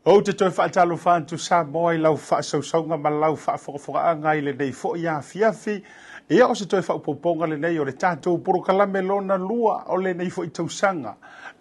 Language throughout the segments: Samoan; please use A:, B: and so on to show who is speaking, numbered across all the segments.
A: Ou te toe faatalofa atu Samoa i lau faasausauga ma lau faafogafogaaga i lenei foi afiafi. Ia o se toe faaopoopoga lenei o le tatou polokalame lona lua o lenei foi tausaga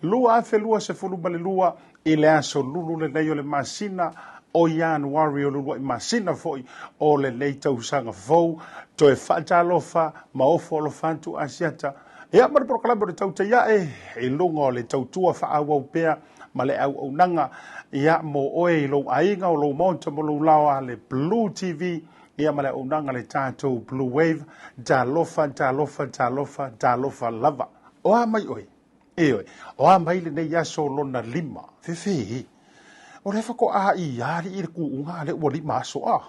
A: 2022 i le aso lulu lenei o le masina o Ianuari o le uluai masina foi o lenei tausaga fou. Toe faatalofa ma ofo alofa atu Asiata. Ia ma le polokalame o le tautai ae i luga o le tautua faaauau pea ma le auaunaga ia mo oe i lou aiga o lou maota mo lou laoa le Blue TV ia ma le auaunaga le tatou Blue Wave. Talofa, talofa, talofa, talofa lava. O a mai oe? Ioe, o a mai lenei aso lona lima, fefe, o lea faatoa i alii i le kuuga a lea ua lima aso a.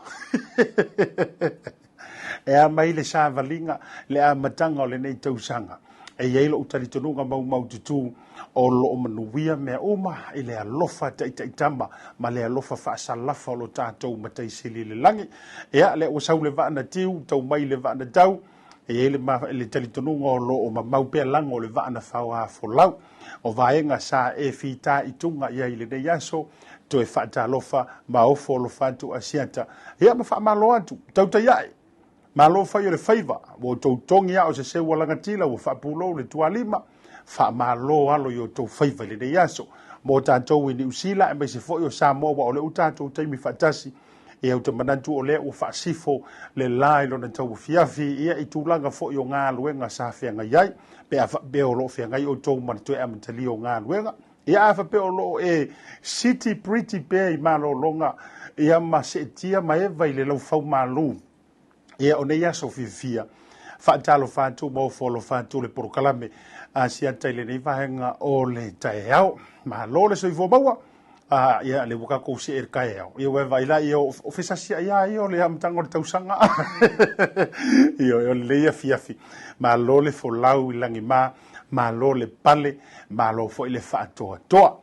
A: E a mai le savaliga, le amataga o lenei tausaga. E i ai lou talitonuga maumaututu o loo manuia mea uma i le alofa taitaitama ma le alofa faasalafa o lo tatou Matai Sili i le lagi. Ia, lea ua sau le vaa na tiu, tau mai le vaa na tau, E i ai le, le talitonuga o lo o mamau pea lago o le vaa na faoa folau. O vaega sa e fita i tuga i ai i lenei aso, toe faatalofa ma ofo alofa atu Asiata. Ia ma faamalo atu, tautai ae! Malo fai o le faiva, ua outou togi a o se seu ua lagatila ua faapulou le tualima. Faamalo alo i outou faiva i lenei aso. Mo tatou i Niu Sila aemaise foi o Samoa ua o le u tatou taimi faatasi. Ia ou te manatu o lea ua faasifo le la i lona tauafiafi, ia i tulaga foi o galuega sa feagai ai, pe a faapea o lo o feagai outou ma le toe amatalia o galuega. Ia a faapea o lo o e siti pretty pea i malologa, ia ma seetia ma eva i le laufau malu, ia o nei aso fiafia, faatalofa atu ma ofo alofa atu le polokalame Asiata i lenei vaega o le taeao. Malo le soifua maua. Ah, ia, le ua tatou see i le taeao. Ia, ua e vaai la, ia, o fesasi ai a ia o le amataga o le tausaga. Ia, o lenei afiafi. Malo le folau i lagima, malo le pale, malo foi le faatoatoa.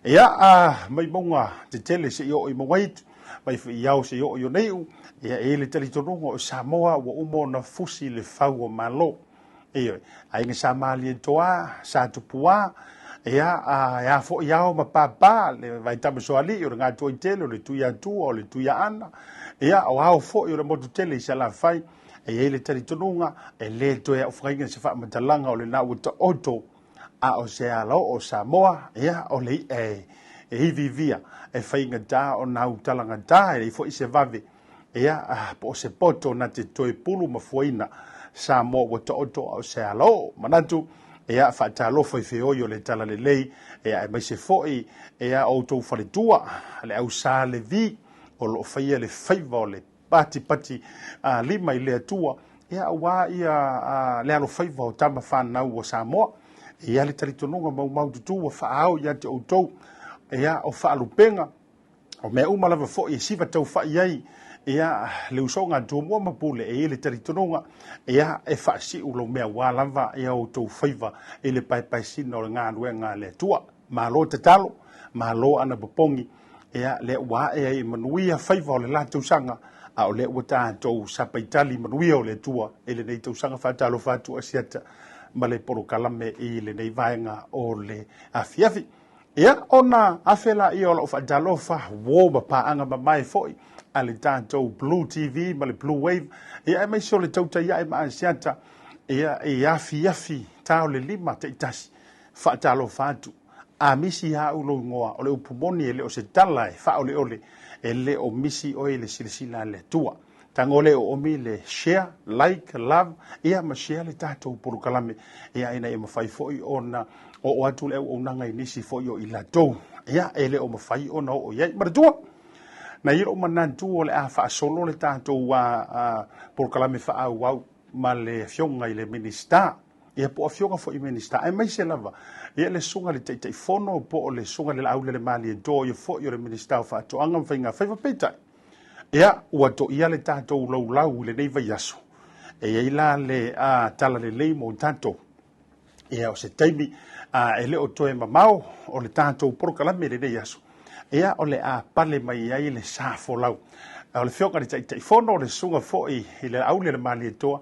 A: Ia, ah, mai mauga tetele seia oo i Mauga-itu, mai foi i ao seia oo i Oneiu, ia, e i ai le talitonuga o Samoa ua uma ona fusi le fau o Malo. Ioe, aiga sa Malietoa, sa Tupua, Ia, a e a foi ao ma pāpā, le Vaitamasoalii, o le Gatoaitele, o le Tuiatua, o le Tuiaana, ia, o ao foi o le motu tele i Salafai, e i ai le talitonuga, e le toe aofagaina se faamatalaga o lena ua taoto, a o se alaoo o Samoa, ia, o le i'a e iviivia, e faigata ona autalagata, e leai foi se vave, ia, po o se poto na te toe pulu ma fuaina Samoa ua taoto a o se alaoo. Manatu, ia, faatalofa i feoi o le Talalelei, ia, aemaise foi, ia, outou faletua, le au Sa Levi, o lo o faia le faiva o le patipati lima i le Atua, ia, aua ia le alofaiva o tama fanau o Samoa. Ia le talitonuga maumaututu ua faaao ia te outou, ia, o faalupega, O mea uma lava foi e siva taufai ai ia le usoga a Tumua ma Pule, e i ai le talitonuga ia e faasiu lou mea ua lava ia outou faiva i le paepaesina o le galuega a le Atua. Malo tatalo, malo anapopogi, ia lea ua ae ai i manuia faiva o le la tausaga, a o lea ua tatou sapaitali manuia o le Atua i lenei tausaga. Faatalofa atu Asiata ma le polokalame i lenei vaega o le afiafi. Ia, ona afe laia o lau faatalofa, uo ma paaga mamae foi a le tatou Blue TV ma le Blue Wave, ia aemaise o le tautai ae ma Asiata, ia i afiafi ta o le 5 taitasi, faatalofa atu. A misi ia au lou igoa, o le upu moni e le o se tala e faaoleole, e le o misi oe i le silasila a le Atua. Tago le oomi le share, like, love, ia ma share le tatou polokalame, ia ina ia mafai foi ona oo atu le auaunaga i nisi foi o i latou, ia e le o mafai ona oo i ai. Manatua, na i lou manatu o le a faasolo le tatou polokalame faaauau ma le afioga i le Minisita, ia po o afioga foi i Minisita, aemaise lava ia le susuga i le Taitaifono po o le susuga i le Laaulialemalietoa, ia foi o le Minisita o Faatoaga ma Faiga Faiva. Peitai, Ia, ua toia le tatou laulau i lenei vaiaso. E i ai la le tala lelei mo tatou. Ia, o se taimi e le o toe mamao o le tatou polokalame i lenei aso. Ia, o le a pale mai ai le sa folau. O le afioga i le Taitaifono, o le susuga foi i le Laaulialemalietoa,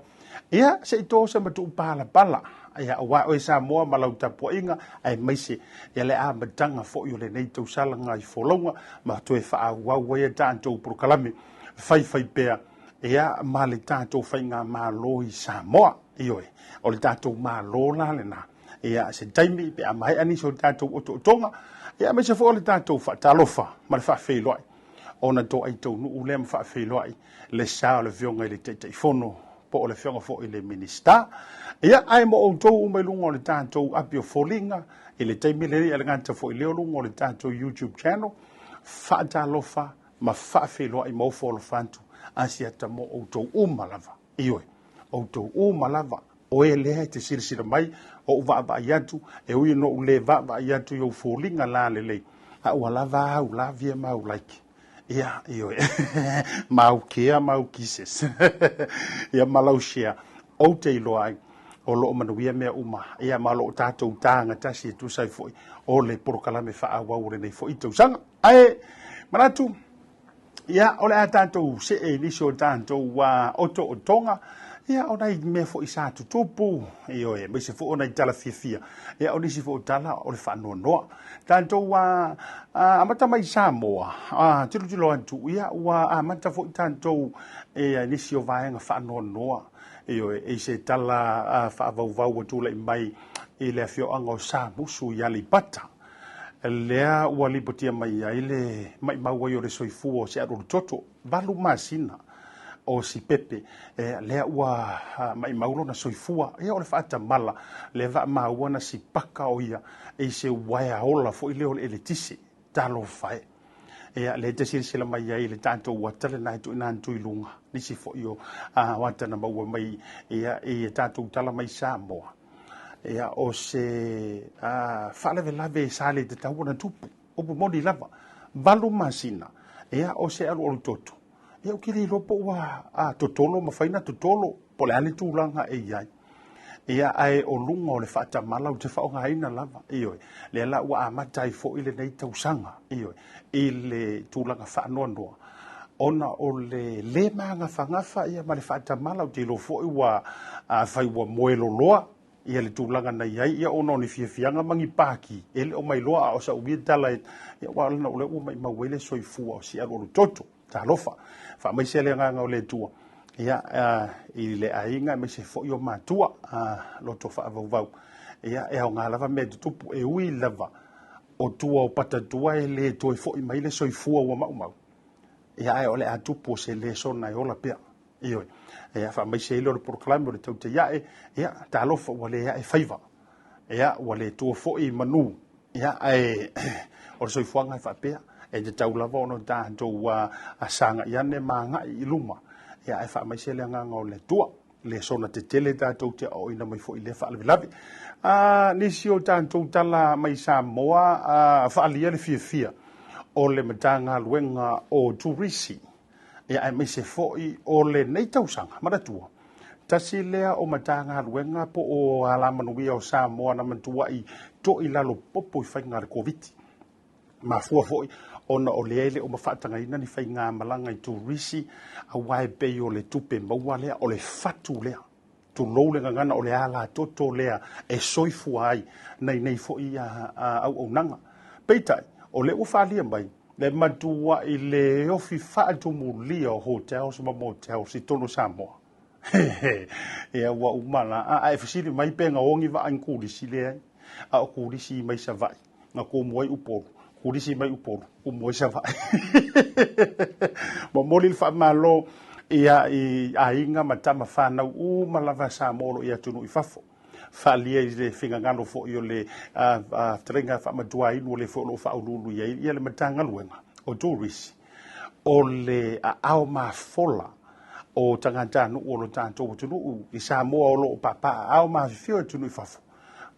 A: Ia, se i to se matuu palapala, ia, aua oe Samoa ma lau tapuaiga, aemaise ia le amataga foi o lenei tausalaga i folauga ma toe faaauau ai a tatou polokalame faifai pea, ia, ma le tatou faigamalo i Samoa. Ioe, o le tatou Malo la lena. Ia, se taimi pe a maea nisi o tatou otootoga, ia, aemaise foi o le tatou faatalofa ma le faafeiloai ona toai taunuu lea ma faafeiloai le sa o le Afioga i le Taitaifono po o le Afioga foi i le Minisita. Ia, ae mo outou uma i luga o le tatou api o foliga, i le taimi lenei a le gata foi lea o luga o le tatou YouTube channel, faatalofa ma faafeiloai ma ofo alofa atu Asiata mo outou uma lava. Ioe, outou uma lava, oe lea e te silasila mai, o ou vaavaai atu, e ui ina ou le vaavaai atu i ou foliga la lelei, a ua lava au lavia ma au like. Ia, ioe, ma au kea ma au kisses. Ia, ma lau share, ou te iloa ai, o lo o manuia mea uma, ia, ma o lo o tatou tagatasi e tusa ai foi o le polokalame faaauau o lenei foi tausaga. Ae, manatu, Ia, o le a tatou see i nisi o tatou otootoga, ia, o nai mea foi sa tutupu, ioe, aemaise foi o nai tala fiafia, ia, o nisi foi o tala o le faanoanoa. Tatou amata mai i Samoa, tilotilo atu, ia, ua amata foi tatou i nisi o vaega faanoanoa, ioe, i se tala faavauvau ua tulai mai i le afioaga o Samusu i Aleipata. Lea ua lipotia mai ai le maimau ai o le soifua o se alualutoto, 8 masina o si pepe, lea ua maimau lona soifua. Ia o le faatamala, lea vaamaua na sipaka o ia i se uaea ola foi lea o le eletise. Talofa e. Ia, lea te silasila mai ai i le tatou ata lena e tuuina atu i luga, nisi foi o ata na maua mai ia, i tatou tala mai Samoa. Ia, o se faalavelave sa le tatau ona tupu, upu moni lava, 8 masina, ia, o se alualu toto. Ia, ou te le iloa po ua totolo, mafai ona totolo, po o le a le tulaga e i ai. Ia, ae o luga o le faatamala ou te faaaogaina lava, ioe, lea la ua amata ai foi lenei tausaga, ioe, i le tulaga faanoanoa, ona o le lē magafagafa ia ma le faatamala. Ou te iloa foi ua afai ua moe loloa, Ia le tulaga na i ai, ia ona o ni fiafiaga ma ni paki, e le o mailoa a o sau ia tala e, ia aua o lena o lea ua maimau ai le soifua o si alualu toto. Talofa, faamaise le agaga o le Atua, ia, i le aiga aemaise foi o matua, loto faavauvau. Ia, e aoga lava mea tutupu, e ui lava o tua o patatua e le toe foi mai le soifua ua maumau. Ia, ae o le a tupu o se lesona e ola pea. Ioe. Ia, faamaise ai lea o le polokalame o le tautai ae, ia, talofa ua le ae faiva. Ia, ua le tua foi manu. Ia, ae o le soifuaga e faapea, e tatau lava ona tatou sagai ane ma agai i luma. Ia, ae faamaise le agaga o le Atua. Lesona tetele tatou te aoaoina mai foi i lea faalavelave. Nisi o tatou tala mai Samoa, faaalia le fiafia o le Matagaluega o Turisi, ia aemaise foi o lenei tausaga. Manatua, tasi lea o Matagaluega po o Alamanuia o Samoa na matuai toilalo popo i faiga a le Koviti. Mafua foi ona o lea e le o mafaatagaina ni faigamalaga i turisi, aua e pei o le tupe maua lea, o le fatu lea, tulou le gagana, o le alatoto lea e soifua ai nai nei foi auaunaga. Peitai, o lea ua faaalia mai le matuai le ofi faatumulia o hotels ma motels i totonu o Samoa. Ia ua uma la, a e fesili mai pe gaogi vaa i kulisi, leai. A o kulisi mai Savaii, na kumu ai Upolu, kulisi mai Upolu, kumu ai Savaii. Momoli le faamalo ia i aiga ma tama fanau uma lava Samoa o lo o i atunuu i fafo. Faaalia i le finagalo foi o le fetalaiga faamatuainu o le foi o lo o faauluulu i ai ia le Matagaluega o Turisi, o le aao mafola o tagatanuu o lo tatou atunuu i Samoa o lo o papaaao ma afifio i atunuu i fafo.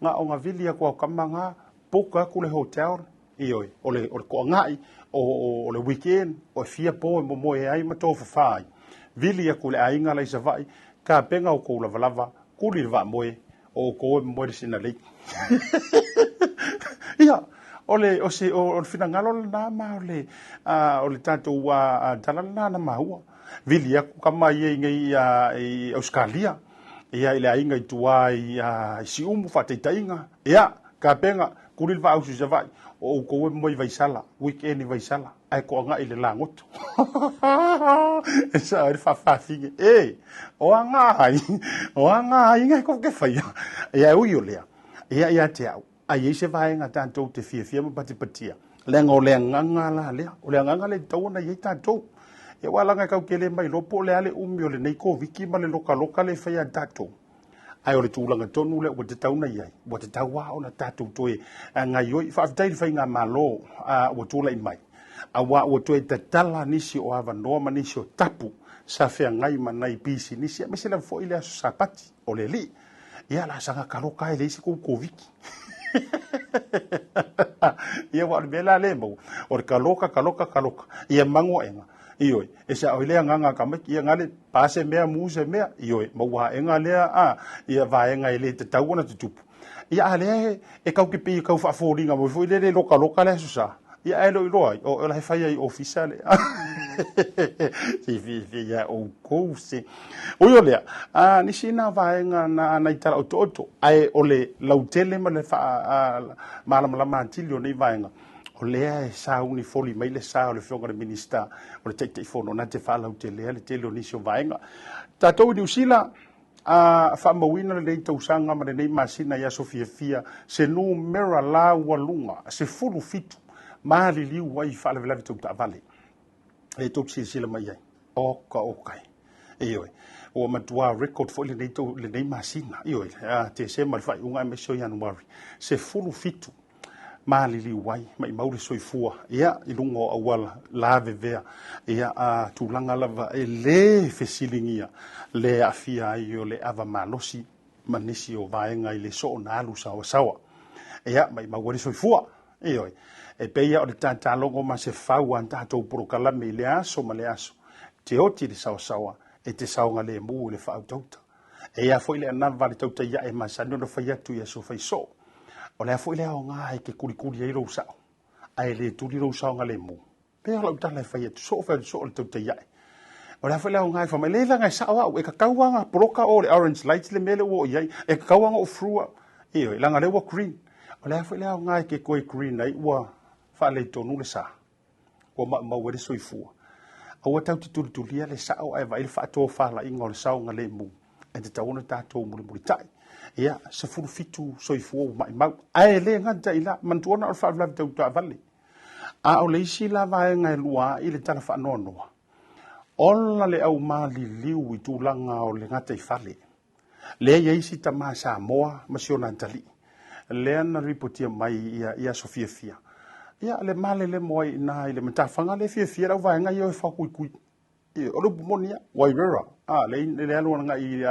A: Na o na vili atu a o tama na, book atu le hotel, ioe, o le toagai, o le weekend, o e fia po e momoe ai ma tofafa ai. Vili atu i le aiga la i Savaii, tapena outou lavalava, kuli le vaamoe, o outou e momoe le sinalei. Ia, o le, o se, o le finagalo lena ma o le, o le tatou tala lena na maua. Vili atu tama ia i nei i Ausetalia, ia i le aiga i tua i Siumu, faataitaiga, ia, tapena, kuli le vaausu i Savaii, o outou e moe i Vaisala, weekend i Vaisala, ae toagai i le lagoto. E sao ai le faafafine, e, o aga ai, o aga ai ngai ko ke whaia. Ia e ui o lea, ia ia te au, a i ai se vaega tatou te fiafia ma patipatia, leaga o le agaga la lea, o le agaga lea e tatau ona i ai tatou. Ia aua leaga e kau ke le mailoa po o le a le umi o lenei Koviti ma le lokaloka lea e fai a tatou. Ae o le tulaga tonu lea ua tatau ona i ai, ua tatau lava ona tatou toe gaoioi. Faafetai i le faigamalo ua tulai mai, aua ua toe tatala nisi o avanoa ma nisi o tapu sa feagai ma nai pisinisi, aemaise lava foi le aso Sapati o le Alii. Ia, la saga kaloka ai e leai se kou Koviti. Ia, aua o le mea la lea e maua, o le kaloka, kaloka, kaloka, ia magoaega. Ioe, e sao ai le agaga a tamaiti, ia gale, pa se mea, mu se mea, ioe, maua aega lea, a, ia vaega e le tatau ona tutupu. Ia a lea e kau ke pei e kau faafoliga mai foi lele lokaloka le aso sa, ia ae le o iloa ai, o la e fai ai ofisa le. Se fiafia ia oukou se. Ui o lea, a, nisi na vaega na nai tala otooto, ae o le lautele ma le faamalamalama atili o nei vaega, o lea e sauni foli mai le sa o le Afioga i le Minisita o le Taitaifono na te faalautelea le tele o nisi o vaega. Tatou i Niu Sila, a faamauina lenei tausaga ma lenei masina i aso fiafia se numera laualuga 17 maliliu ai i faalavelave tau taavale e tou te silasila mai ai. Oka oka e. Ioe, ua matua record foi lenei, lenei masina. Ioe, Tesema le faaiuga aemaise o Ianuari. 17 maliliu ai, maimau le soifua, ia, i luga o auala lavevea, ia, a tulaga lava e le fesiligia le aafia ai o le ava malosi ma nisi o vaega i le soo na alu sawasawa. Ia, maimau ai le soifua. Ioe, e pei lava o le tatalogo ma se fau a tatou polokalame i lea aso ma lea aso, te oti le sawasawa e te saogalemu i le faautauta. E ia foi le anava a le tautai ae masani ona fai atu i aso fai soo. O le a foi le aoga e te kulikuli ai lou sao, ae le tuli lou saogalemu. Pei o lau tala e fai atu soo, fai atu soo le tautai ae. O le a foi le aoga e fai mai, leai leaga e sao au, e tatau lava ona poloka o le orange light le mea lea ua oo i ai, e tatau lava ona ou through au. Ioe, leaga o lea ua green. O le a foi le aoga e te toe green ai ua faaletonu le sa, ua maumau ai le soifua. Aua tatou te tulitulia le sao ae vaai le faatofalaiga o le saogalemu e tatau ona tatou mulimulitai. Ia, 17 soifua ua maumau. Ae le gata i la, manatua na o le faalavelave tau taavale. A o le isi la vaega e lua i le tala faanoanoa, ola le au maliliu i tulaga o le gataifale. Lea e i ai si tama Samoa ma si ona atalii, lea na ripotia mai i aso fiafia. Ia, le malelemo ai i ina i le matafaga lea e fiafia le auvaega ia o e faakuikui. Ia, o le upu moni lava, Wairera, a, le alu agai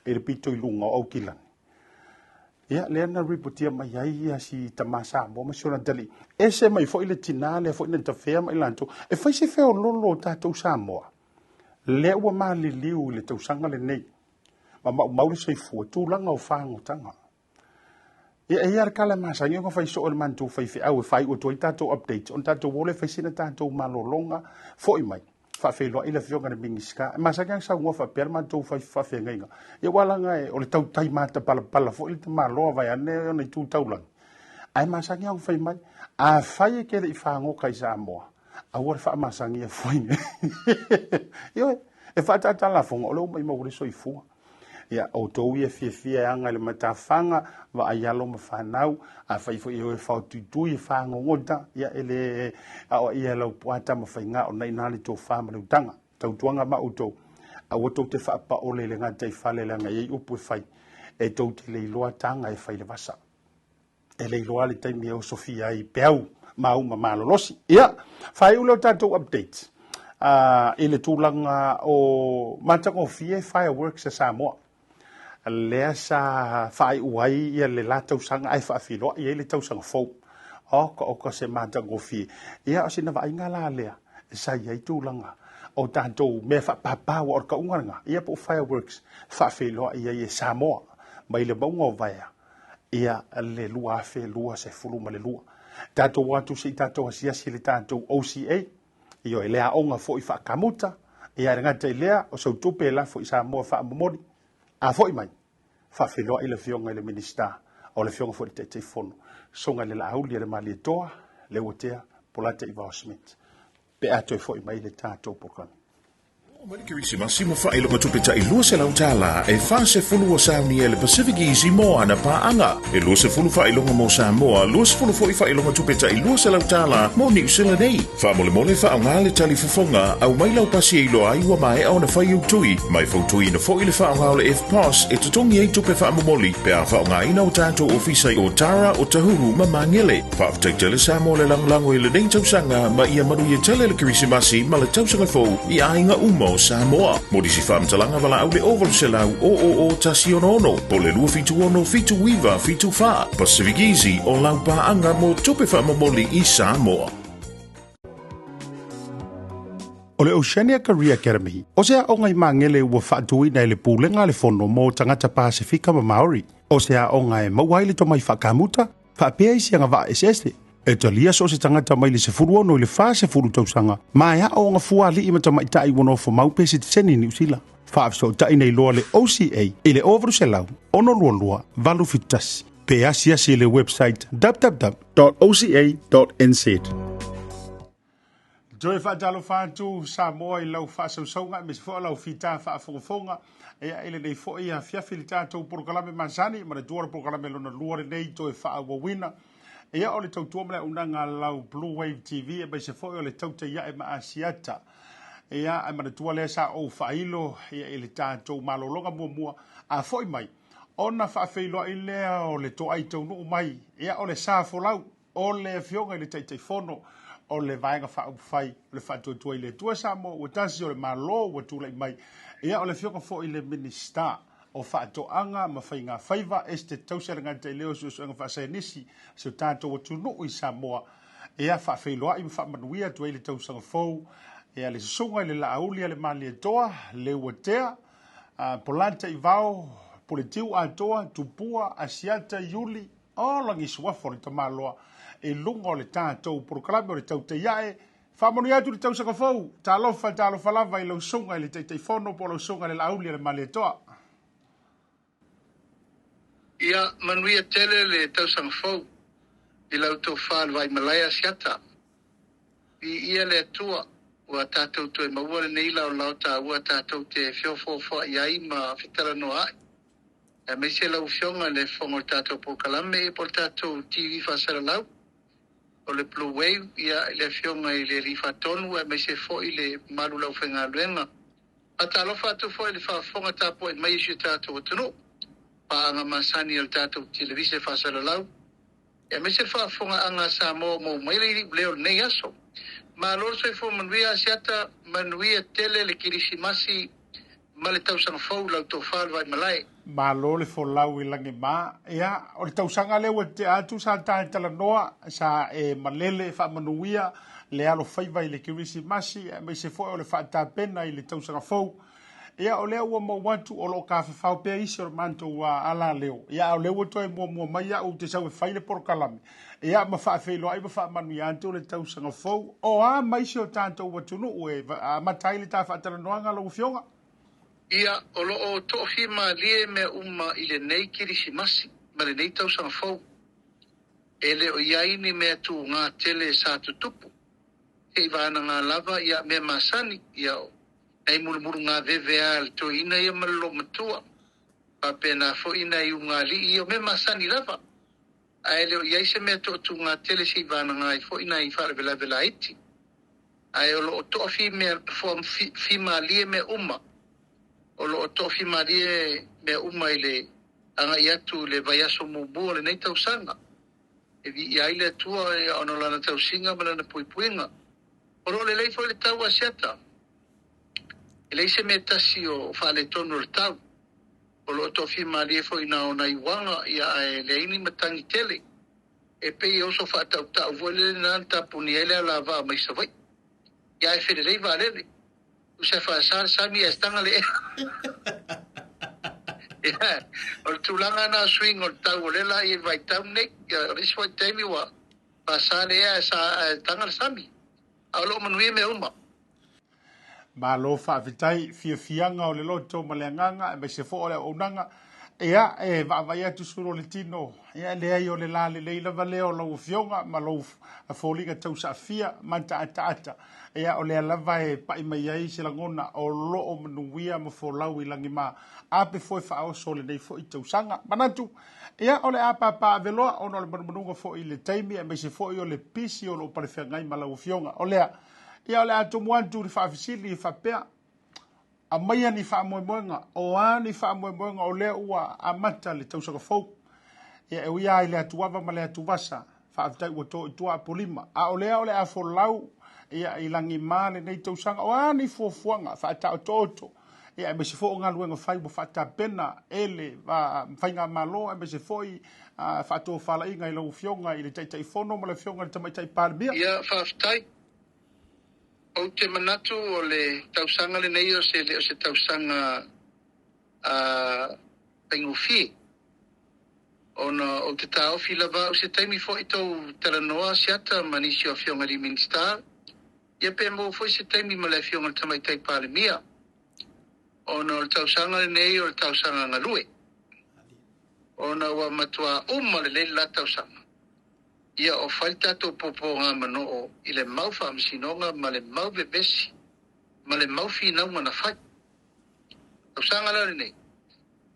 A: i le pito i luga o Aukilani. Ia, lea na ripotia mai ai ia si tama Samoa ma si ona atalii. Ese mai foi le tina lea foi na tafea ma i latou. E fai se feoloolo o tatou Samoa. Lea ua maliliu i le tausaga lenei ma maumau le soifua, tulaga o fagotaga. Ia, e i ai le tala e masani ona fai soo e le matou faifeau e faaiu atu ai tatou update, ona tatou o lea e fai sina tatou malologa foi mai, faafeiloai le afioga i le Minisita. E masani ona saunoa faapea le matou faafeagaiga. Ia aua leaga o le tautai matapalapala foi le tamaloa vaeane ona itu taulagi. Ae masani ona fai mai, afai e te le i fagota i Samoa, aua le faamasagia foi. Ioe, e faaataata lafoga, o lea ua maumau ai le soifua. Ia, outou ia fiafia e aga i le matafaga, vaai alo ma fanau, afai foi e o e faotuitui, e fagogota, ia e le aoaia e Laupua Tamafaiga, ona i ina le tofa ma le utaga. Tautuaga ma outou, aua tou te faapaole i le gataifale leaga e i ai upu e fai, e tou te le iloa taga e fai i le vasa. E le iloa le taimi e osofia ai peau ma uma malolosi. Ia, faaiu lea o tatou update i le tulaga o matagofie fireworks a Samoa. Lea sa faaiu ai ia le la tausaga ae faafeiloai ai le tausaga fou. Oka oka se matagofie. Ia, o sina vaaiga la lea sa i ai tulaga o tatou mea faapapa ua o le tauga lena, ia po o fireworks faafeiloai ai e Samoa mai le mauga o Vaea ia le 2022. Tatou o atu se i tatou asiasi i le tatou OCA, ioe, le aoga foi faakamuta, ia e le gata i lea, o sau tupe e lafo i Samoa faamomoli, a foi mai, faafeiloai le Afioga i le Minisita, o le Afioga foi i le Taitaifono, Susuga i le Laauli a le Malietoa, Leuatea Polataivao Smith, pe a toe foi mai le tatou polokalame.
B: Oo mai le Kerisimasi ma faailoga tupe tai $200 e 40 ua saunia e le Pacific Easy mo ana paaga. E 20 faailoga mo Samoa, 20 foi faailoga tupe tai $200 mo Niu Sila nei. Faamolemole faaaoga le tali fofoga, aumai lau pasi e iloa ai ua maea ona fai ou tui, ma e fautuaina foi le faaaoga o le EFTPOS e totogi ai tupe faamomoli pe a faaaogaina o tatou ofisa i Otara, Otahuhu ma Magele. Faafetai tele Samoa le lagolago i lenei tausaga ma ia manuia tele le Kerisimasi ma le tausaga fou i aiga uma o Samoa. Mo nisi faamatalaga valaau le 0800 000 166 po o le 276 79 74. Pacific Easy o lau paaga mo tupe faamomoli i Samoa.
A: O le Oceania Career Academy, o se aoga i Magele ua faatuina e le Pulega a le Fono mo Tagata Pasefika ma Maori. O se aoga e maua ai le tomai faakamuta, faapea isi agavaa eseese. E talia so o se tagata mai le 16 i le 40 tausaga, ma e aooga fua alii ma tamaitai ua nofo mau pe sitiseni i Niu Sila. Faafesootai nei loa le OCA i le 0800 622 871 pe asiasi i le website www.oca.nz. Toe faatalofa atu Samoa i lau faasausauga aemaise foi o lau fita faafogafoga ia i lenei foi afiafi le tatou polokalame masani manatua le polokalame lona lua lenei toe faaauauina ia o le tautua ma le auaunaga a lau Blue Wave TV aemaise foi o le Tautai Ae ma Asiata ia ae manatua lea sa ou faailo ia i le tatou malologa muamua a foi mai ona faafeiloai lea o le toai taunuu mai ia o le sa folau O le Afioga i le Taitaifono o le Vaega Faaupufai o le Faatuatua i le Atua Samoa ua tasi o le Malo ua tulai mai, ia o le Afioga foi i le Minisita o Faatoaga ma Faiga Faiva, Esetete Tausi Alagaitaileo o Suesuega Faasaienisi a si o tatou atunuu i Samoa, ia faafeiloai ma faamanuia atu ai le tausaga fou, ia le Susuga i le Laauli a le Malietoa, Leuatea, Polata Ivao, Puletiu Atoa, Tupua, Asiata, Iuli, O lagi suafa o le tamaloa i luga o le tatou polokalame o le Tautai Ae. Faamanuia atu le tausaga fou, talofa talofa lava i lau susuga i le Taitaifono po o lau susuga i le Laauli a le Malietoa.
C: Ia manuia tele le tausaga fou i la outou falevaai malae Asiata. Viia le Atua ua tatou toe maua lenei laolao taua tatou te feofoofoai ai ma fetalanoaai, aemaise lau Afioga i le Fofoga o le tatou polokalame po o le tatou TV faasalalau o le Blue Wave, ia i le Afioga i le Alii Faatonu aemaise foi le mamalu o le aufaigaluega. Faatalofa atu foi i le faafofoga tapuai mai a si o tatou atunuu, paaga masani a le tatou televise faasalalau, aemaise le faafofogaaga a Samoa ua maua mai le iuleo i lenei aso. Malo le soifua manuia Asiata, manuia tele le Kerisimasi ma le tausaga fou i la outou falevaimalae.
A: Malo le folau i lagima. Ia, o le tausaga lea ua tea atu sa ta talanoa, sa e malele e faamanuia le alofaiva i le Kerisimasi, aemaise foi o le faatapena i le tausaga fou. Ia, o lea ua maua atu o lo o tafafao pea isi o le matou alaleo. Ia, a o lea ua toe muamua mai au ou te sau e fai le polokalame. Ia, ma faafeiloai ma faamanuia atu le tausaga fou. O a ma isi o tatou atunuu e amata ai le ta faatalanoaga lau Afioga?
C: Ia, o lo o toafimalie mea uma i lenei Kerisimasi ma lenei tausaga fou. E le o i ai ni mea tuga tele sa tutupu. Seivagana lava ia mea masani, ia nai mulumulu gaveve lava a le toeaina ia ma le loomatua, faapena foi nai ugaalii ia, o mea masani lava. Ae le o i ai se mea toatuga tele seivagana ai foi nai faalavelave laiti. Ae o lo o toafimalie mea uma, o lo o toafimalie mea uma i le agai atu i le vaiaso muamua o lenei tausaga. E viia ai le Atua ona o Lana tausiga ma Lana puipuiga. O lo o lelei foi le tau Asiata. E leai se mea tasi o faaletonu o le tau. O lo o toafimalie foi na o nai uaga, ia ae leai ni matagi tele. E pei e oso faatautau foi lele na na tapuni ai le alavaa mai Savaii. Ia ae felelei vaalele. Tusa e faasa le sami ae taga le ea. Ia, o le tulaga na o suiga o le tau o lea la i le vaitau lenei. Ia, o le isi foi taimi ua faasa le ea ae taga le sami. A o lo o manuia mea uma.
A: Malo faafetai, fiafiaga o le loto ma le agaga, aemaise foi o le auaunaga. Ia, e vaavaai atu sulu o le tino, ia, leai o le lalelei lava lea o lau Afioga ma lou foliga tausaafia ma taataata. Ia, o lea lava e pai mai ai se lagona o loo manuia ma folau i lagima ape foi faaoso o lenei foi tausaga. Manatu, ia, o le a papaaveloa ona o le manumanuga foi i le taimi, aemaise foi o le pisi o loo palefeagai ma lau Afioga. O lea, ia, o le a tumu atu le faafesili e faapea, aumaia ni faamoemoega, o a ni faamoemoega o lea ua amata le tausaga fou. Ia, e ui lava i le atuava ma le atuvasa, faafetai ua to i tua Apolima, a o lea o le a folau ia i lagima lenei tausaga, o a ni fuafuaga faataotooto, ia, aemaise foi o galuega fai ua faatapena e le faigamalo, aemaise foi faatofalaiga i lau Afioga i le Taitaifono ma le Afioga i le Tamaitai Palemia.
C: Ia, faafetai. Ou te manatu o le tausaga lenei o se le o se tausaga faigofie, ona ou te taofi lava au se taimi foi tou talanoa Asiata ma nisi o Afioga i le Minisita, ia pe maua foi se taimi ma le Afioga i le Tamaitai Palemia, ona o le tausaga lenei o le tausaga galue, ona ua matua uma lelei le la tausaga. Ia o fai le tatou pōpōga manoo i le mau faamasinoga ma le mau vevesi ma le mau finauga na fai. Tausaga la lenei,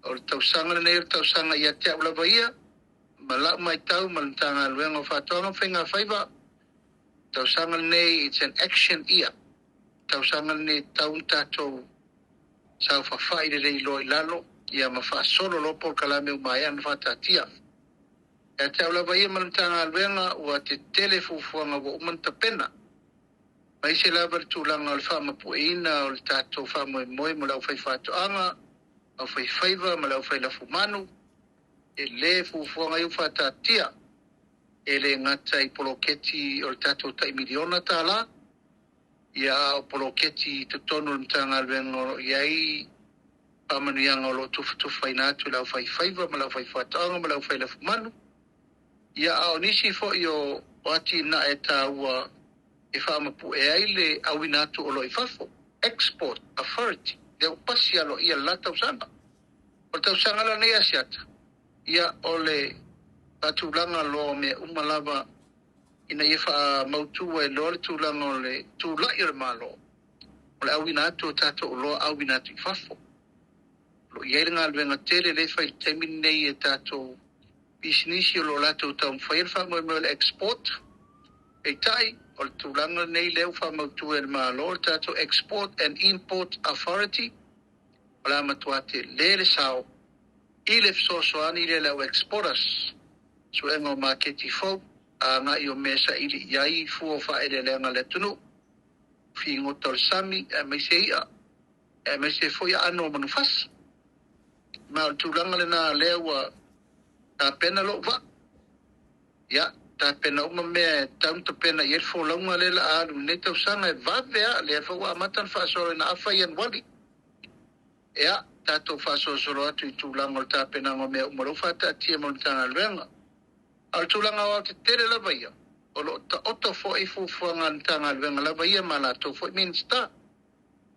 C: o le tausaga lenei o le tausaga ia te au lava ia, ma lau matau ma le Matagaluega o Faatoaga ma Faigafaiva, tausaga lenei it's an action year. Tausaga lenei e tatau ona tatou saofafai lelei loa i lalo ia ma faasolo loa polokalame ua maea ona faataatia. Ia te au lava ia ma le Matagaluega ua tetele fuafuaga ua uma ona tapena. Aemaise lava le tulaga o le faamapueina o le tatou faamoemoe mo le aufaifaatoaga, aufaifaiva ma le aufailafumanu. E le fuafuaga ia ua faataatia e le gata i poloketi o le tatou tai miliona tala, ia a o poloketi i totonu o le Matagaluega o lo o i ai faamanuiaga o lo o tufatufaina atu i le aufaifaiva ma le aufaifaatoaga ma le aufailafumanu, ia a o nisi foi o atinae taua. E faamapu'e ai le auina atu o oloa i fafo, Export Authority, lea ua pasi aloaia i le la tausaga. O le tausaga la lenei Asiata, ia o le faatulaga loa o mea uma lava ina ia faamautu ai loa le tulaga o le tulai o le Malo o le auina atu o tatou oloa auina atu i fafo. O lo o i ai le galuega tele lea e fai i le taimi lenei e tatou pisinisi o lo o latou taumafaia le faamoemoe o le export. Peitai, o le tulaga lenei lea ua faamautu e le Malo le tatou Export and Import Authority, o le a matua tele le sao i le fesoasoani lea i le au exporters, suega o maketi fou, agai o mea e saili i ai fua o faaeleeleaga a le atunuu, figota o le sami aemaise i'a, aemaise foi aano o manufasi. Ma o le tulaga lena lea ua tapena lou vaa. Ia, tapena uma mea e tatau ona tapena i ai le folauga lea la a alu i lenei tausaga e vave lava, lea foi ua amata ona faasolo ina afa Ianuari. Ia, tatou faasolosolo atu i tulaga o le tapenaga o mea uma o lea ua faataatia mo le Matagaluega. A o le tulaga aoaotetele lava ia, o lo o taoto foi fuafuaga a le Matagaluega lava ia ma latou foi Minisita.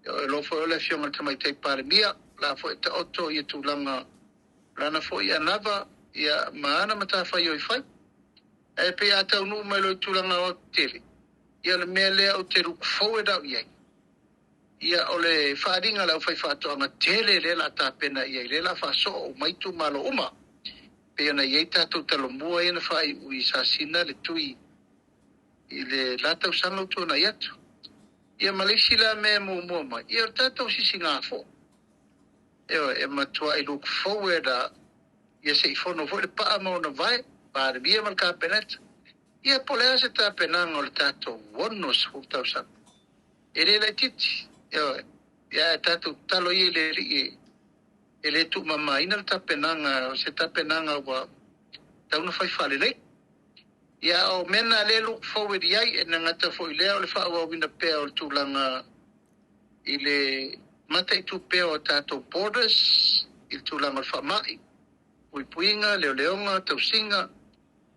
C: E iloa foi o le Afioga i le Tamaitai Palemia, o la foi e taoto ia tulaga lana foi anava ia ma ana matafaioi fai. Ae pei a taunuu mai loa i tulaga aoaotetele, ia o le mea lea ou te look forward au i ai, ia o le faaaliga a le aufaifaatoaga tele lea o le a tapena i ai, lea o le a faasoo uma ai itumalo uma. Pei ona i ai tatou talomua ia na faaiu i Sasina le tui i le la tausaga ua tuanai atu. Ia ma le isi la mea e muamua mai, ia o le tatou sisigafo. Ioe, e matuai look forward a ia se i fono foi le paa ma ona vae, Palemia ma le Kapeneta. Ia po o le a se tapenaga o le tatou 60 tausaga. E le laitiiti, ioe, ia ae tatou tatalo ia i le Alii e le tuumamaina le tapenaga, o se tapenaga ua tatau ona fai faalelei. Ia o mea na lea e look forward i ai, e le gata foi i lea o le faaauauina pea o le tulaga i le mataitu pea o tatou borders i le tulaga o le faamai, puipuiga, leoleoga, tausiga,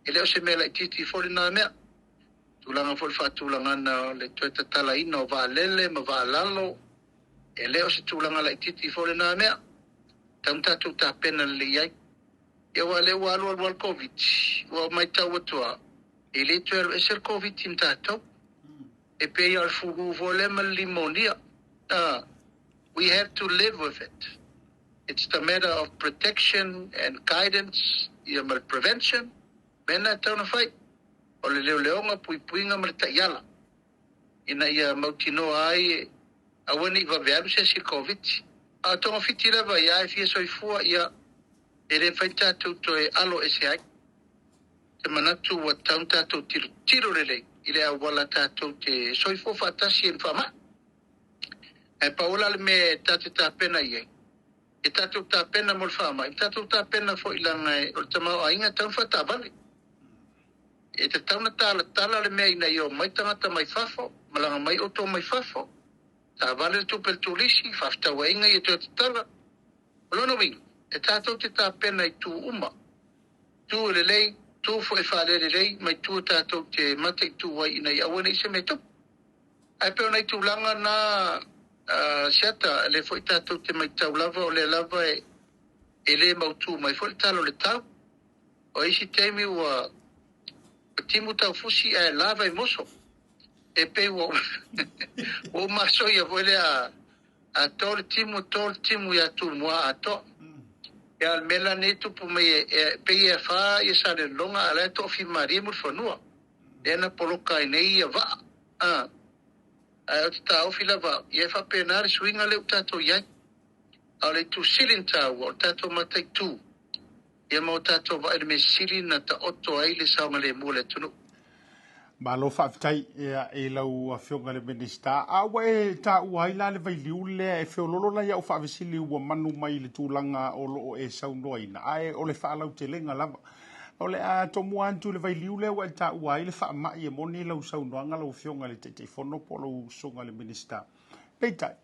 C: e le o se mea laitiiti foi lena mea. Tulaga foi o le faatulagana o le toe tatalaina o vaalele ma vaalalo, e le o se tulaga laitiiti foi lena mea. Tatau ona tatou tapena lelei ai. Ia aua o lea ua alu alu lava le Koviti, ua matau atu lava, e le toe alu ese le Koviti ma tatou. E pei lava o le fulu foi lea ma le limonia. We have to live with it. It's the matter of protection and guidance ia ma le prevention, mea na e tatau ona fai. O le leoleoga, puipuiga ma le taiala ina ia mautinoa ai aua ne i vave alu se isi i le Koviti. A o togafiti lava ia e fia soifua ia e le mafai ona tatou toe alo ese ai. Te manatu ua tatau ona tatou tilotilo lelei i le auala tatou te soifua faatasi ai ma faamai. Ae pau la le mea e ta te tapena i ai, e tatou tapena mo le faamai, ma tatou tapena foi leaga o le tamaoaiga e tatau ona faataavale. E tatau ona talatala le mea ina ia omai tagata mai fafo, malaga mai outou mai fafo, taavale le tupe a le turisi, faafetauaiga ia toe tatala. O lona uiga, e tatou te tapena i itu uma, itu e lelei, itu foi e faalelelei, ma itu e tatou te mataitu ai ina ia aua ne i se mea tupu. Ae pei o nai tulaga na Asiata, lea foi tatou te matau lava o lea lava e le mautu mai foi le tala o le tau. O isi taimi ua timu taufusi ae la vaimoso. E pei ua ou masoia foi lea a to le timu, to le timu ia Tumua atoa. Ia o le mea la nei e tupu mai e pei e afa ia Salelologa a o la e toafimalie Mulifanua. Lea na poloka ai nei ia vaa. A, ae ou te taofi lava au, ia e faapena le suiga lea ua tatou i ai. A o le itu sili ona taua, o le tatou mataitu, ia ma o tatou vaai i le mea sili na taoto ai le saogalemu o le atunuu.
A: Malo faafetai ia, i lau Afioga i le Minisita. A ua e taua ai la le vailiu lea e feololo la ia'u faavesili ua manu mai i le tulaga o lo o e saunoaina, ae o le faalautelega lava. O le a tomua atu i le vailiu lea ua e taua ai le faamai e moni lau saunoaga lau Afioga i le Taitaifono po o lau Susuga i le Minisita. Peitai,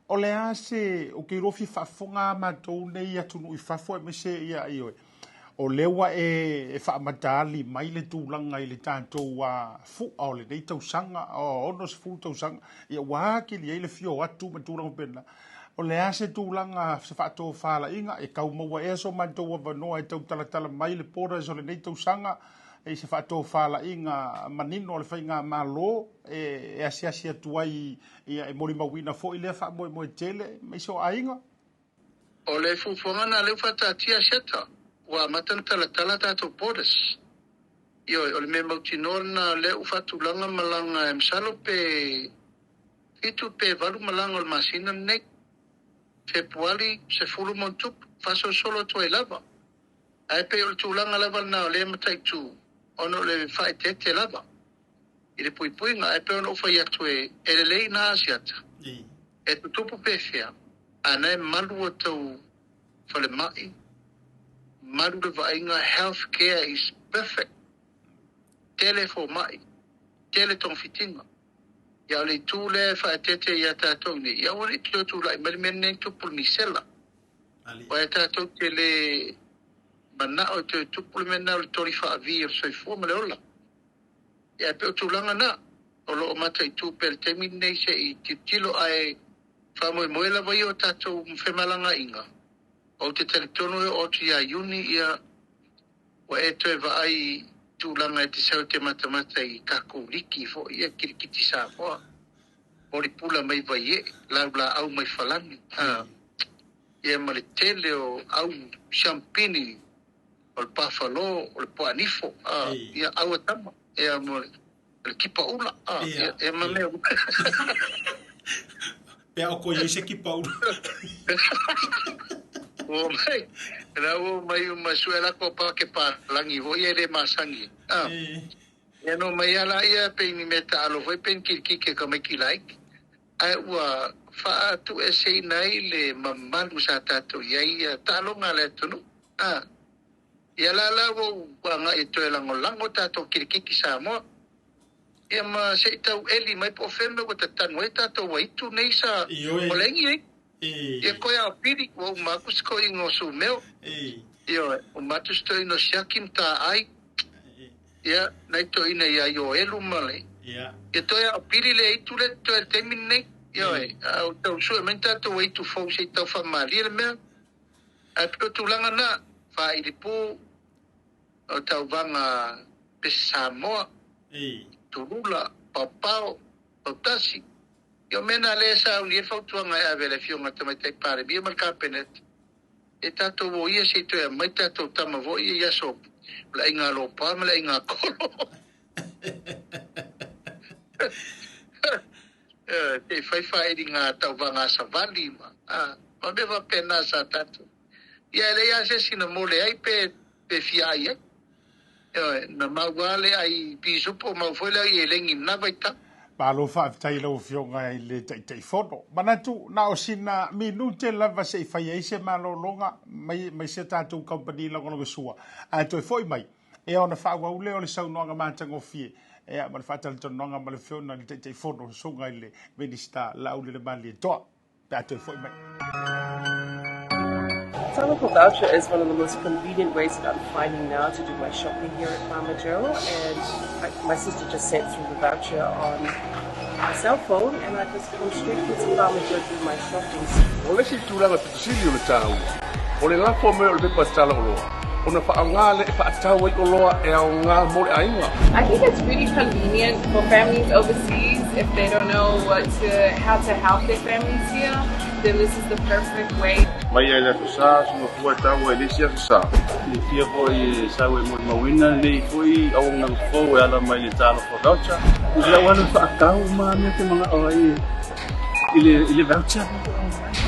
A: o le a se, ou te iloa fia faafofoga a matou nei atunuu i fafo aemaise ia, ioe. O lea ua e faamataali mai le tulaga i le tatou fu'a o lenei tausaga, 60 tausaga, ia ua atili ai le fio atu ma tulaga faapena. O le a se tulaga se faatofalaiga e tau maua ea so matou avanoa e tau talatala mai le borders o lenei tausaga i se faatofalaiga manino a le faigamalo e asiasi atu ai ia e molimauina foi lea faamoemoe tele ma isi o aiga?
C: O le fuafuaga lena lea ua faataatia Seta, ua amata ona talatala tatou borders. Ioe, o le mea mautinoa lena lea ua faatulaga malaga e masalo pe 7 pe 8 malaga o le masina lenei. Fepuari, 10+, faasolosolo atu ai lava. Ae pei o le tulaga lava lena o lea e mataitu ona o le faaeteete lava i le puipuiga. Ae pei ona ou fai atu e lelei na asiata e tutupu pefea, a na e malu o tou falemai, malu le vaaiga, health care is perfect, tele fomai, tele togafitiga. Ia o le itu lea e faaeteete ia tatou nei, ia aua ne i toe tulai mai le mea lenei na tupu i le misela. Aua e tatou te le manao e toe tupu le mea lena o le toli faavi o le soifua ma le ola. Ia ae pei o tulaga na o lo o mataitu pea i le taimi lenei se i tilotilo ae faamoemoe lava ia o tatou femalagaaiga. Ou te talitonu e oo atu ia Iuni ia ua e toe vaai i tulaga e te sau e te matamata i takou liki foi ia kirikiti Samoa, molipula mai Vaiee, laulaau mai Falani, ia ma le tele o au siampini o le pafalo, o le poanifo, ia au a tama, ia ma le kipa ula, ia ma mea uma.
A: Pe a o koe ai se kipa ula.
C: Ua mai, la ua mai uma sue la ko pa ke palangi foi e le masangi. Ia no mai ala ia pe ni me ta alo foi pe ni kirikike ka mai ki like. Ae ua faatueseina ai le mamalu sa tatou i ai ia taaloga a le atunuu. Ia la la ua ou agai e toe lagolago tatou kirikiki Samoa. Ia ma se i tau eli mai po o fea mea ua tatanu ai tatou aitu nei sa o lengi ai. Ia koe ao pili ua uma atu se toeaina o Sumeo. Ioe, uma atu se toeaina o Siaki ma Taai. Ia, nai toeaina ia Ioelu ma le. Ia toe ao pili le aitu lea totoe i le taimi lenei. Ioe, a ua tau sue mai ni tatou aitu fou se i tau faamalie le mea. Ae pei o tulaga na, faaili pu o tauvaga pese Samoa, tulula, paopao, pautasi. Ia o mea na lea e sauni ai le fautuaga e ave e le Afioga i le Tamaitai Palemia ma le Kapeneta, e tatou o ia se i toe aumai tatou tama foi ia i aso o le aiga alopa ma le aiga kolo. Se i fai faailinga tauvaga savali ma, ma mea faapena sa tatou. Ia e leai lava se isi na mole ai pe, pe fia ai ai. Ioe, na mau lava le ai pisupo, mau foi le ai elegi i lena vaitau.
A: Malo faafetai i lau Afioga i le Taitaifono. Manatu, na o sina minute lava se i fai ai se malologa mai, mai se tatou kamupani lagolagosua, ae toe foi mai, ia ona faaauau lea o le saunoaga matagofie, ia, ma le faatalatalanoaga ma le Afioga i le Taitaifono, Susuga i le Minisita Laaulialemalietoa. Pe a toe foi mai.
D: Talofa voucher is one of the most convenient ways that I'm finding now to do my shopping here at Farmer Joe, and my sister just sent through the voucher on my cell phone, and I just come straight here to Farmer Joe to do my shopping.
B: O le isi tulaga pito sili o le taua, o le lafo mai o le pepa tala oloa, ona faaaoga lea e faatau ai oloa e aoga mo le aiga.
E: I think it's really convenient for families overseas if they don't know what to, how to help their families here, then this is the perfect way.
B: Mai ai le Aso Sa, suga fua e taua i le isi Aso Sa.
F: Silafia foi e sau e molimauina lenei foi auaunaga fou e ala mai le Talofa Voucher. I lau alu faatau ma mea te manao ai i le voucher.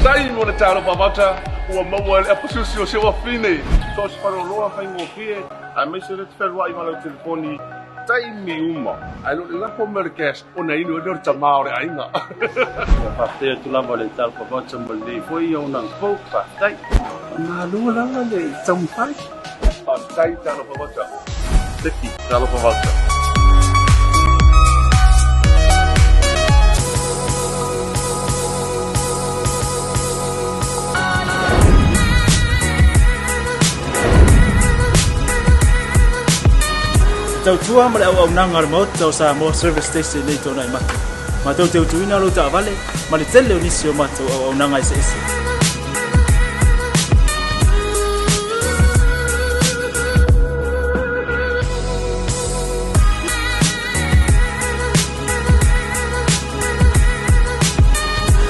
B: Tai mo le Talofa Voucher ua maua e le aposusi o si ou afine. So o se faleoloa faigofie aemaise le te fealuai ma lau telefoni taimi uma. Ae le o le lafo mai o le cash ona inu ai lea o le tama o le aiga.
F: Ia faafetai atu lava le Talofa Voucher mo lenei foi auaunaga fou. Faafetai. Malo lava le taumafai.
B: Faafetai Talofa Voucher. Seki Talofa Voucher.
G: tautua ma le auaunaga a le Maota o Samoa Service Station nei Tuanaimato. Matou te utuina lou taavale ma le tele o nisi o matou auaunaga eseese.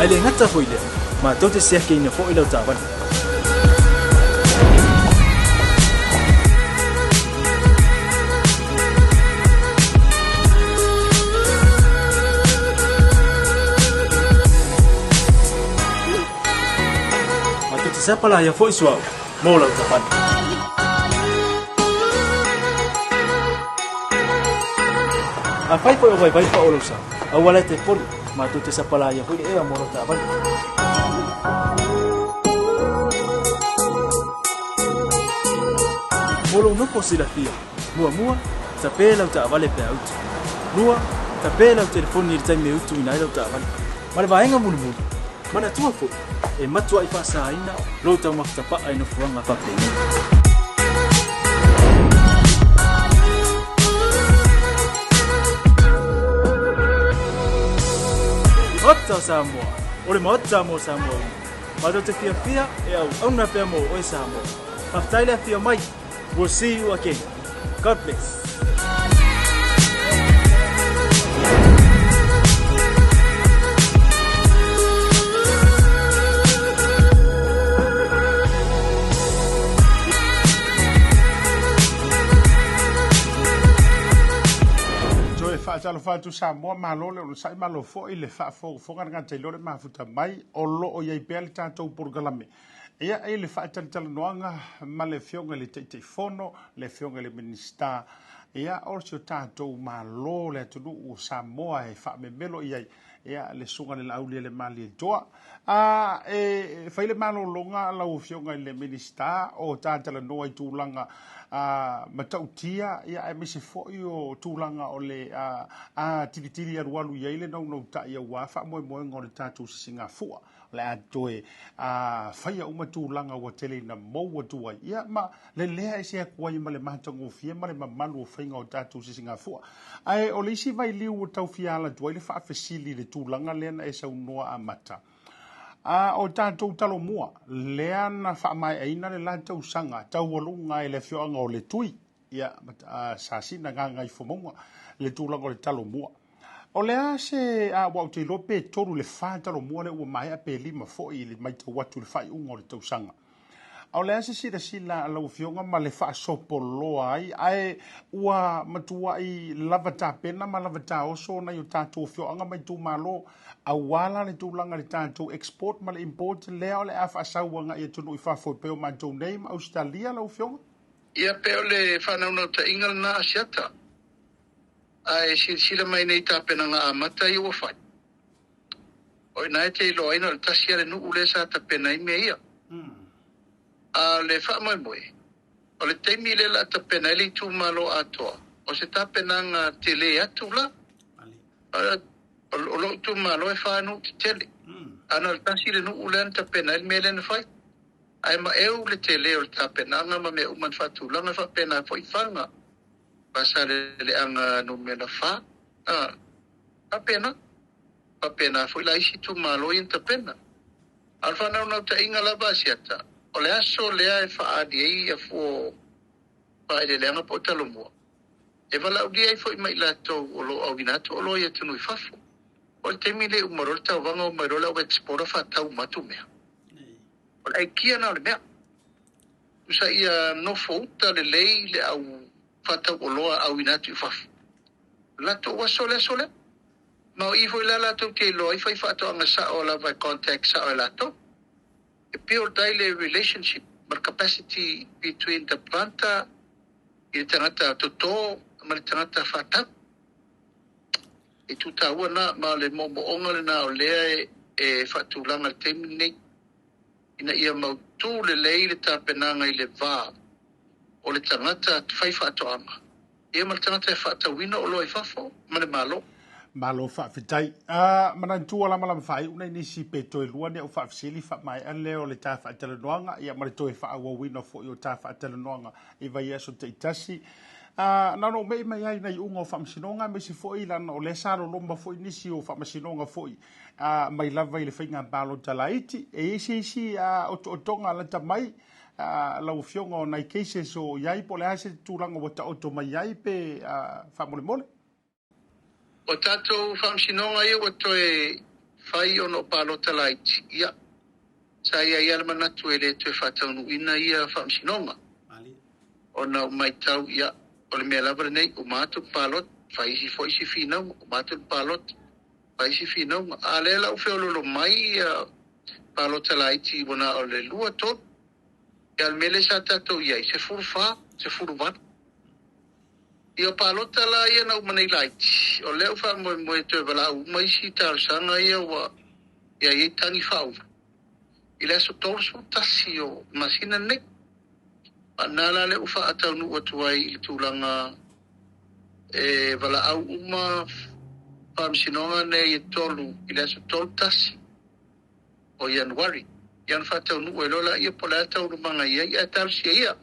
G: Ae le gata foi lea, matou te siakiina foi lau taavale. Matou te sapalaia foi suauu mo lau taavale. Afai foi o vaivai pao lou sa, aua la e te poli, matou te sapalaia foi le ea mo lau taavale. Mo lou nofo silafia, muamua, tape lau taavale pe a utu. Lua, tape lau telefoni i le taimi e utuina ai lau taavale. Ma le vaega mulimuli, manatua foi, e matuai faasaina lou taumafa tapaa i nofoaga faapenei. Maota o Samoa, o le Maota mo Samoa uma. Matou te fiafia e auauna pea mo oe Samoa. Faafetai le afio mai. We'll see you again. God bless.
A: Toe faatalofa atu Samoa, malo le onosai, malo foi le faafogafoga le gata i lo le mafuta mai o loo i ai pea le tatou polokalame. Ia, i le faatalatalanoaga ma le Afioga i le Taitaifono, le Afioga i le Minisita, ia, o si o tatou Malo, le atunuu o Samoa e faamemelo i ai, ia, le Susuga i le Laaulialemalietoa. A, e fai le malologa lau Afioga i le Minisita o ta talanoa i tulaga a, matautia, ia, aemaise foi o tulaga o le a, a tilitili alualu i ai le naunautai aua faamoemoega o le tatou sisigafua. O le a toe faia uma tulaga ua tele ina mou atu ai, ia ma lelea ese atu ai ma le matagofie ma le mamalu o faiga o tatou sisigafua. Ae o le isi vailiu ua tau fia ala atu ai le faafesili i le tulaga lea na e saunoa amata, a o tatou Talomua, lea na faamaeaina le la tausaga taualuga e le afioaga o Letui, ia, Sasina Gagaifomauga, le tulaga o le Talomua. O le a se, a, ua ou te iloa pe 3 i le 4 Talomua lea ua maea pe 5 foi i le maitau atu i le faaiuga o le tausaga. A o le a se silasila a lau Afioga ma le faasopoloa ai, ae ua matuai lava tapena ma lava taoso nai o tatou afioaga ma itumalo aua la le tulaga i le tatou export ma le import lea o le a faasau agai i atunuu i fafo e pei o matou nei ma Ausetalia lau Afioga?
C: Ia pei o le faanaunautaiga lena a Asiata. Ae silasila mai nei tapenaga amata ia ua fai. O i ina e te iloa ai na o le tasi lava le nuu lea sa tapena ai mea ia. A o le faamoemoe, o le taimi lea o le a tapena ai le itumalo atoa, o se tapenaga tele atu la. O lou itumalo e fa nuu tetele, ae na o le tasi le nuu lea na tapena ai le mea lea na fai. Ae maeu le tele o le tapenaga ma mea uma na faatulaga, e faapena foi Faga. Faasaleleaga numera 4, a, faapena, faapena foi la isi itumalo ia na tapena. A o le faanaunautaiga lava a Asiata, o le aso lea e faaali ai ia fua o faaeleeleaga po o Talomua, e valaaulia ai foi ma i latou o lo o auina atu oloa i atunuu i fafo. O le taimi lea e uma loa le tauvaga omai loa le au exporter faatau uma atu mea. O le aikia lena o le mea. Tusa ia nofo uta lelei le au faatau oloa auina atu i fafo. Latou aso le aso lea. Ma o i foi la latou te iloa ai fai faatoaga sao lava e contact sao e latou. E build ai le relationship ma le capacity between the planter i le tagata toto ma le tagata faatau. E tu taua na ma o le moomooga lena o lea e faatulaga i le taimi lenei. ina ia mautū lelei le tapenaga i le va o le tagata faifaatoaga ia ma le tagata e faatauina oloa i fafo ma le Malo.
A: Malo faafetai. A manatua lamalama faaiu nai nisi pe toe lua ni au faafesili faamaea lea o le ta faatalanoaga ia ma le toe faaauauina foi o ta faatalanoaga i vaiaso taitasi. Na ona ou me'i mai ai i nai iuga o faamasinoga aemaise foi leaga o lea sa loloma foi nisi o faamasinoga foi mai lava i le faiga palota laiti. E i ai se isi otootoga lata mai lau Afioga o nai cases o i ai po o le a se tulaga ua taoto mai ai pe faamolemole?
C: O tatou faamasinoga ia ua toe fai ona o palota laiti, ia, sa i ai lava le manatu e le toe faataunuuina ia faamasinoga. Ona ua matau, ia, o le mea lava lenei, uma atu le palota, fai isi foi isi finauga, uma atu le palota, fai isi finauga. A o lea la ua feoloolo mai ia palota laiti ua na o le lua, tolu. Ia, a o le mea lea sa tatou i ai, 14, 18. Ia o palota la ia na uma nei laiti, o lea ua faamoemoe e toe valaau uma isi talosaga ia ua i ai tagi faaulu i le aso 31 o le masina lenei. A na la lea ua faataunuu atu ai i le tulaga e valaau uma faamasinoga nei e tolu i le aso 31 o Ianuari. Ia ona faataunuu ai loa laia po o le a taualumaga i ai, ae talosia ia.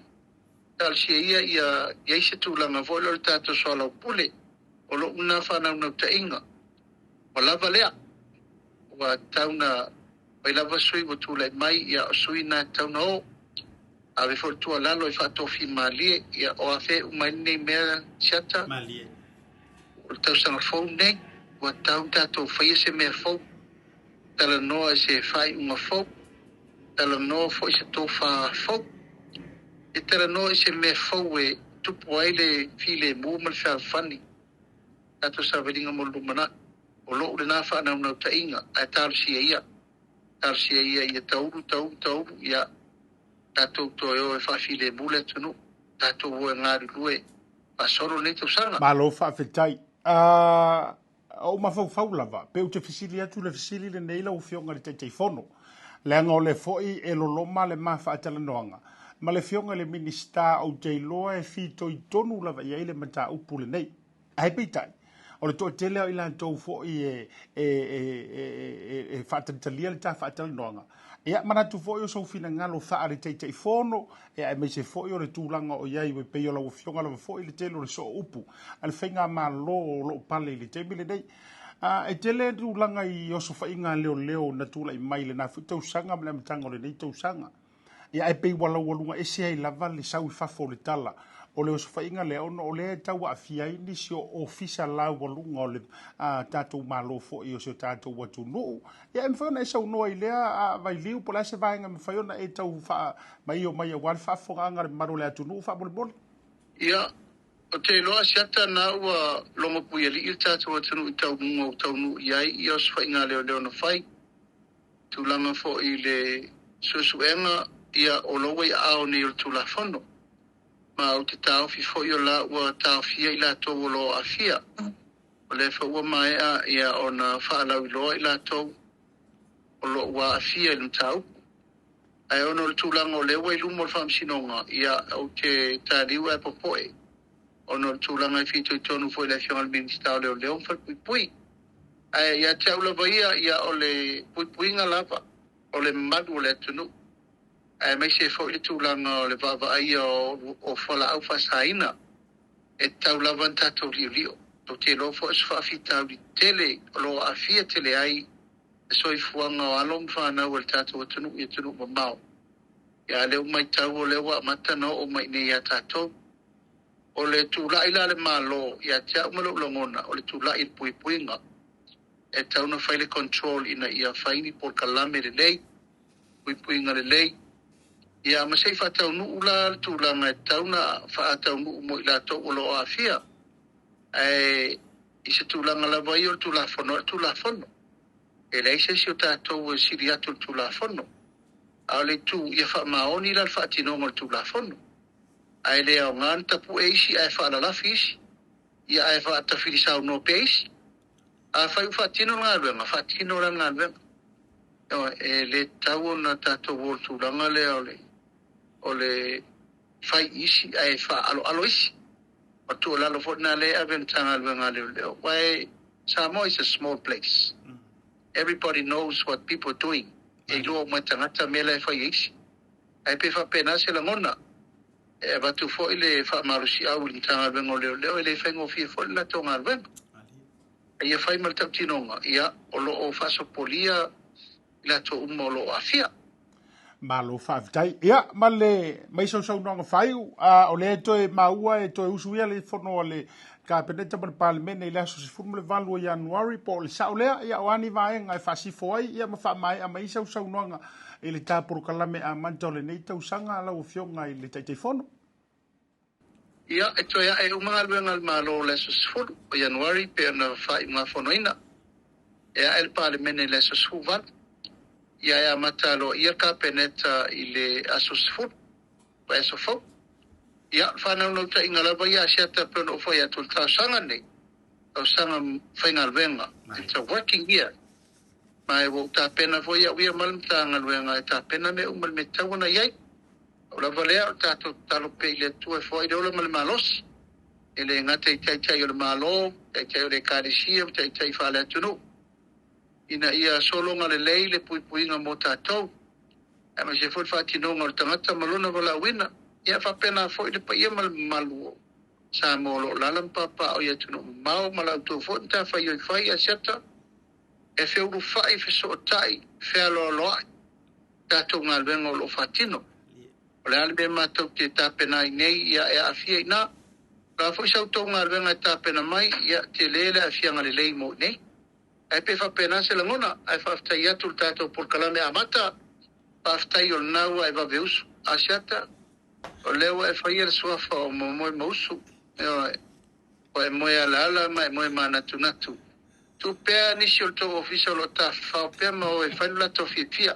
C: Talosia ia ia i ai se tulaga foi lea o le tatou soalaupule. O lou lena faanaunautaiga, ua lava lea. Ua tatau ona fai lava sui ua tulai mai, ia o sui na e tatau ona o. Ave foi le tuualalo e faatofimalie, ia o afea e uma ai lenei mea siata?
A: Malie.
C: O le tausaga fou lenei, ua tatau ona tatou faia se mea fou. Talanoa i se faaiuga fou. Talanoa foi i se tofa fou. E talanoa i se mea fou e tupu ai le filemu ma le fealofani. Tatou savaliga mo le lumanai. O lou lena faanaunautaiga, ae talosia ia. Talosia ia ia taulu, taulu, taulu, ia tatou toe o e faafilemu le atunuu. Tatou o e galulue faasolo lenei tausaga.
A: Malo faafetai. Ou mafaufau lava, pe ou te fesili atu le fesili lenei lau Afioga i le Taitaifono, leaga o lea foi e loloma le ma faatalanoaga ma le Afioga i le Minisita ou te iloa e fitoitonu lava i ai le mataupu lenei. Ae peitai, o le toatele o i latou foi e, e, e, e, e faatalitalia le ta faatalanoaga, ia manatu foi o sou finagalo faale Taitaifono, ia aemaise foi o le tulaga o i ai e pei o lau Afioga lava foi le tele o le sooupu a le faigamalo o lo o pale i le taimi lenei. E tele tulaga i osofaiga a leoleo na tulai mai lena foi tausaga ma le amataga o lenei tausaga. Ia ae pei ua laualuga ese ai lava le sau i fafo o le tala o le osofaiga lea ona o lea e tau aafia ai nisi o ofisa laualuga o le tatou Malo foi o si o tatou atunuu. Ia e mafai ona e saunoa i lea vailiu po o le a se vaega e mafai ona e tau faamaio mai aua le faafofogaaga a le mamalu o le atunuu faamolemole.
C: Ia, ou te iloa Asiata na ua logo puialii le tatou atunuu i taunuuga ua taunuu i ai ia osofaiga a leoleo na fai. Tulaga foi i le suesuega, ia o lo ua i aao nei o le Tulafono. Ma ou te taofi foi o la ua taofia i latou o lo o aafia. O lea foi ua maea ia ona faalauiloa i latou o lo o ua aafia i le mataupu. Ae ona o le tulaga o lea ua i luma o le Faamasinoga, ia ou te taliu ae popoe ona o le tulaga e fitoitonu foi i le Afioga i le Minisita o Leoleo ma Falepuipui. Ae ia te au lava ia, ia o le puipuiga lava o le mamalu o le atunuu, aemaise foi le tulaga o le vaavaaia o fualaau faasaina, e tatau lava ona tatou liolio. Ou te iloa foi o se faafitauli tele o lo o aafia tele ai le soifuaga o alo ma fanau a le tatou atunuu i atunuu mamao. Ia, a o lea ua matau o lea ua amata ona oo mai i inei ia tatou. O le tulai la a le Malo ia te au ma lou lagona, o le tulai i le puipuiga. E tatau ona fai le control ina ia fai ni polokalame lelei, puipuiga lelei, ia ma se i faataunuu la le tulaga e tatau ona faataunuu mo i latou o lo o aafia. Ae i se tulaga lava ia o le Tulafono, o le Tulafono. E leai se isi o tatou e sili atu i le Tulafono. A o le itu, ia faamaoni la le faatinoga o le Tulafono. Ae le aoga ona tapue isi ae faalalafi isi, ia ae faatafilisaunoa pea isi. Afai ua faatino le galuega, faatino la le galuega. Ioe, e le tatau ona tatou o i le tulaga lea o le o le fai i isi ae faaaloalo isi. O le tuualalo foi lena lea e ave i le Matagaluega a Leoleo, aua Samoa is a small place. Everybody knows what people are doing. E iloa uma e tagata mea la e fai e isi. Ae pe faapena se lagona. E avatu foi le faamalosiau i le Matagaluega o Leoleo, e le faigofie foi le latou galuega. A ia fai ma le tautinoga, ia, o lo o faasopolia i latou uma o lo o aafia.
A: Malo faafetai. Ia, ma le mai sau saunoaga faaiu, a o lea e toe maua e toe usu ia le fono a le Kapeneta ma le Palemene i le aso 18 o Ianuari, po o le sao lea, ia o a ni vaega e faasifo ai, ia ma faamaea mai sau saunoaga i le ta polokalame amata o lenei tausaga lau Afioga i le Taitaifono.
C: Ia, e toe ae uma galuega a le Malo i le aso 10 o Ianuari pei ona faaiugafonoina. E ae le Palemene i le aso 18. Ia, e amata aloaia le Kapeneta i le aso 10 o aso fou. Ia, o le faanaunautaiga lava ia a Asiata pei ona ou fai atu, o le tausaga lenei, tausaga faigaluega, it's a working year. Ma e ua ou tapena foi au ia ma le Matagaluega e tapena mea uma i le mea e tatau ona i ai. Pau lava lea, o le tatou tatalo pea i le Atua e foai le ola ma le malosi, e le gata i Taitai o le Malo, Taitai o le Ekalesia ma Taitai faale-atunuu, ina ia sologa lelei le puipuiga mo tatou, aemaise foi le faatinoga o le tagata ma lona valaauina, ia faapena foi le paia ma le mamalu o Samoa o lo o alaala ma papaaao i atunuu mamao ma la outou foi matafaioi fai, Asiata, e feulufai, fesootai, fealoaloai tatou galuega o lo o faatino. O le a le mea matou te tapena ai nei, ia e aafia i ina. O le a foi sa outou galuega e tapena mai, ia tele le aafiaga lelei mo i inei. Ae pe faapena se lagona, ae faafetai atu i le tatou polokalame amata. Faafetai o lena ua e vave usu. Asiata, o lea ua e faia le suafa o Momoe ma Usu. Ioe. Ua e moe alaala ma e moe manatunatu. Tuu pea nisi o le tou ofisa o lo o tafafao pea ma o e fai lo latou fiafia.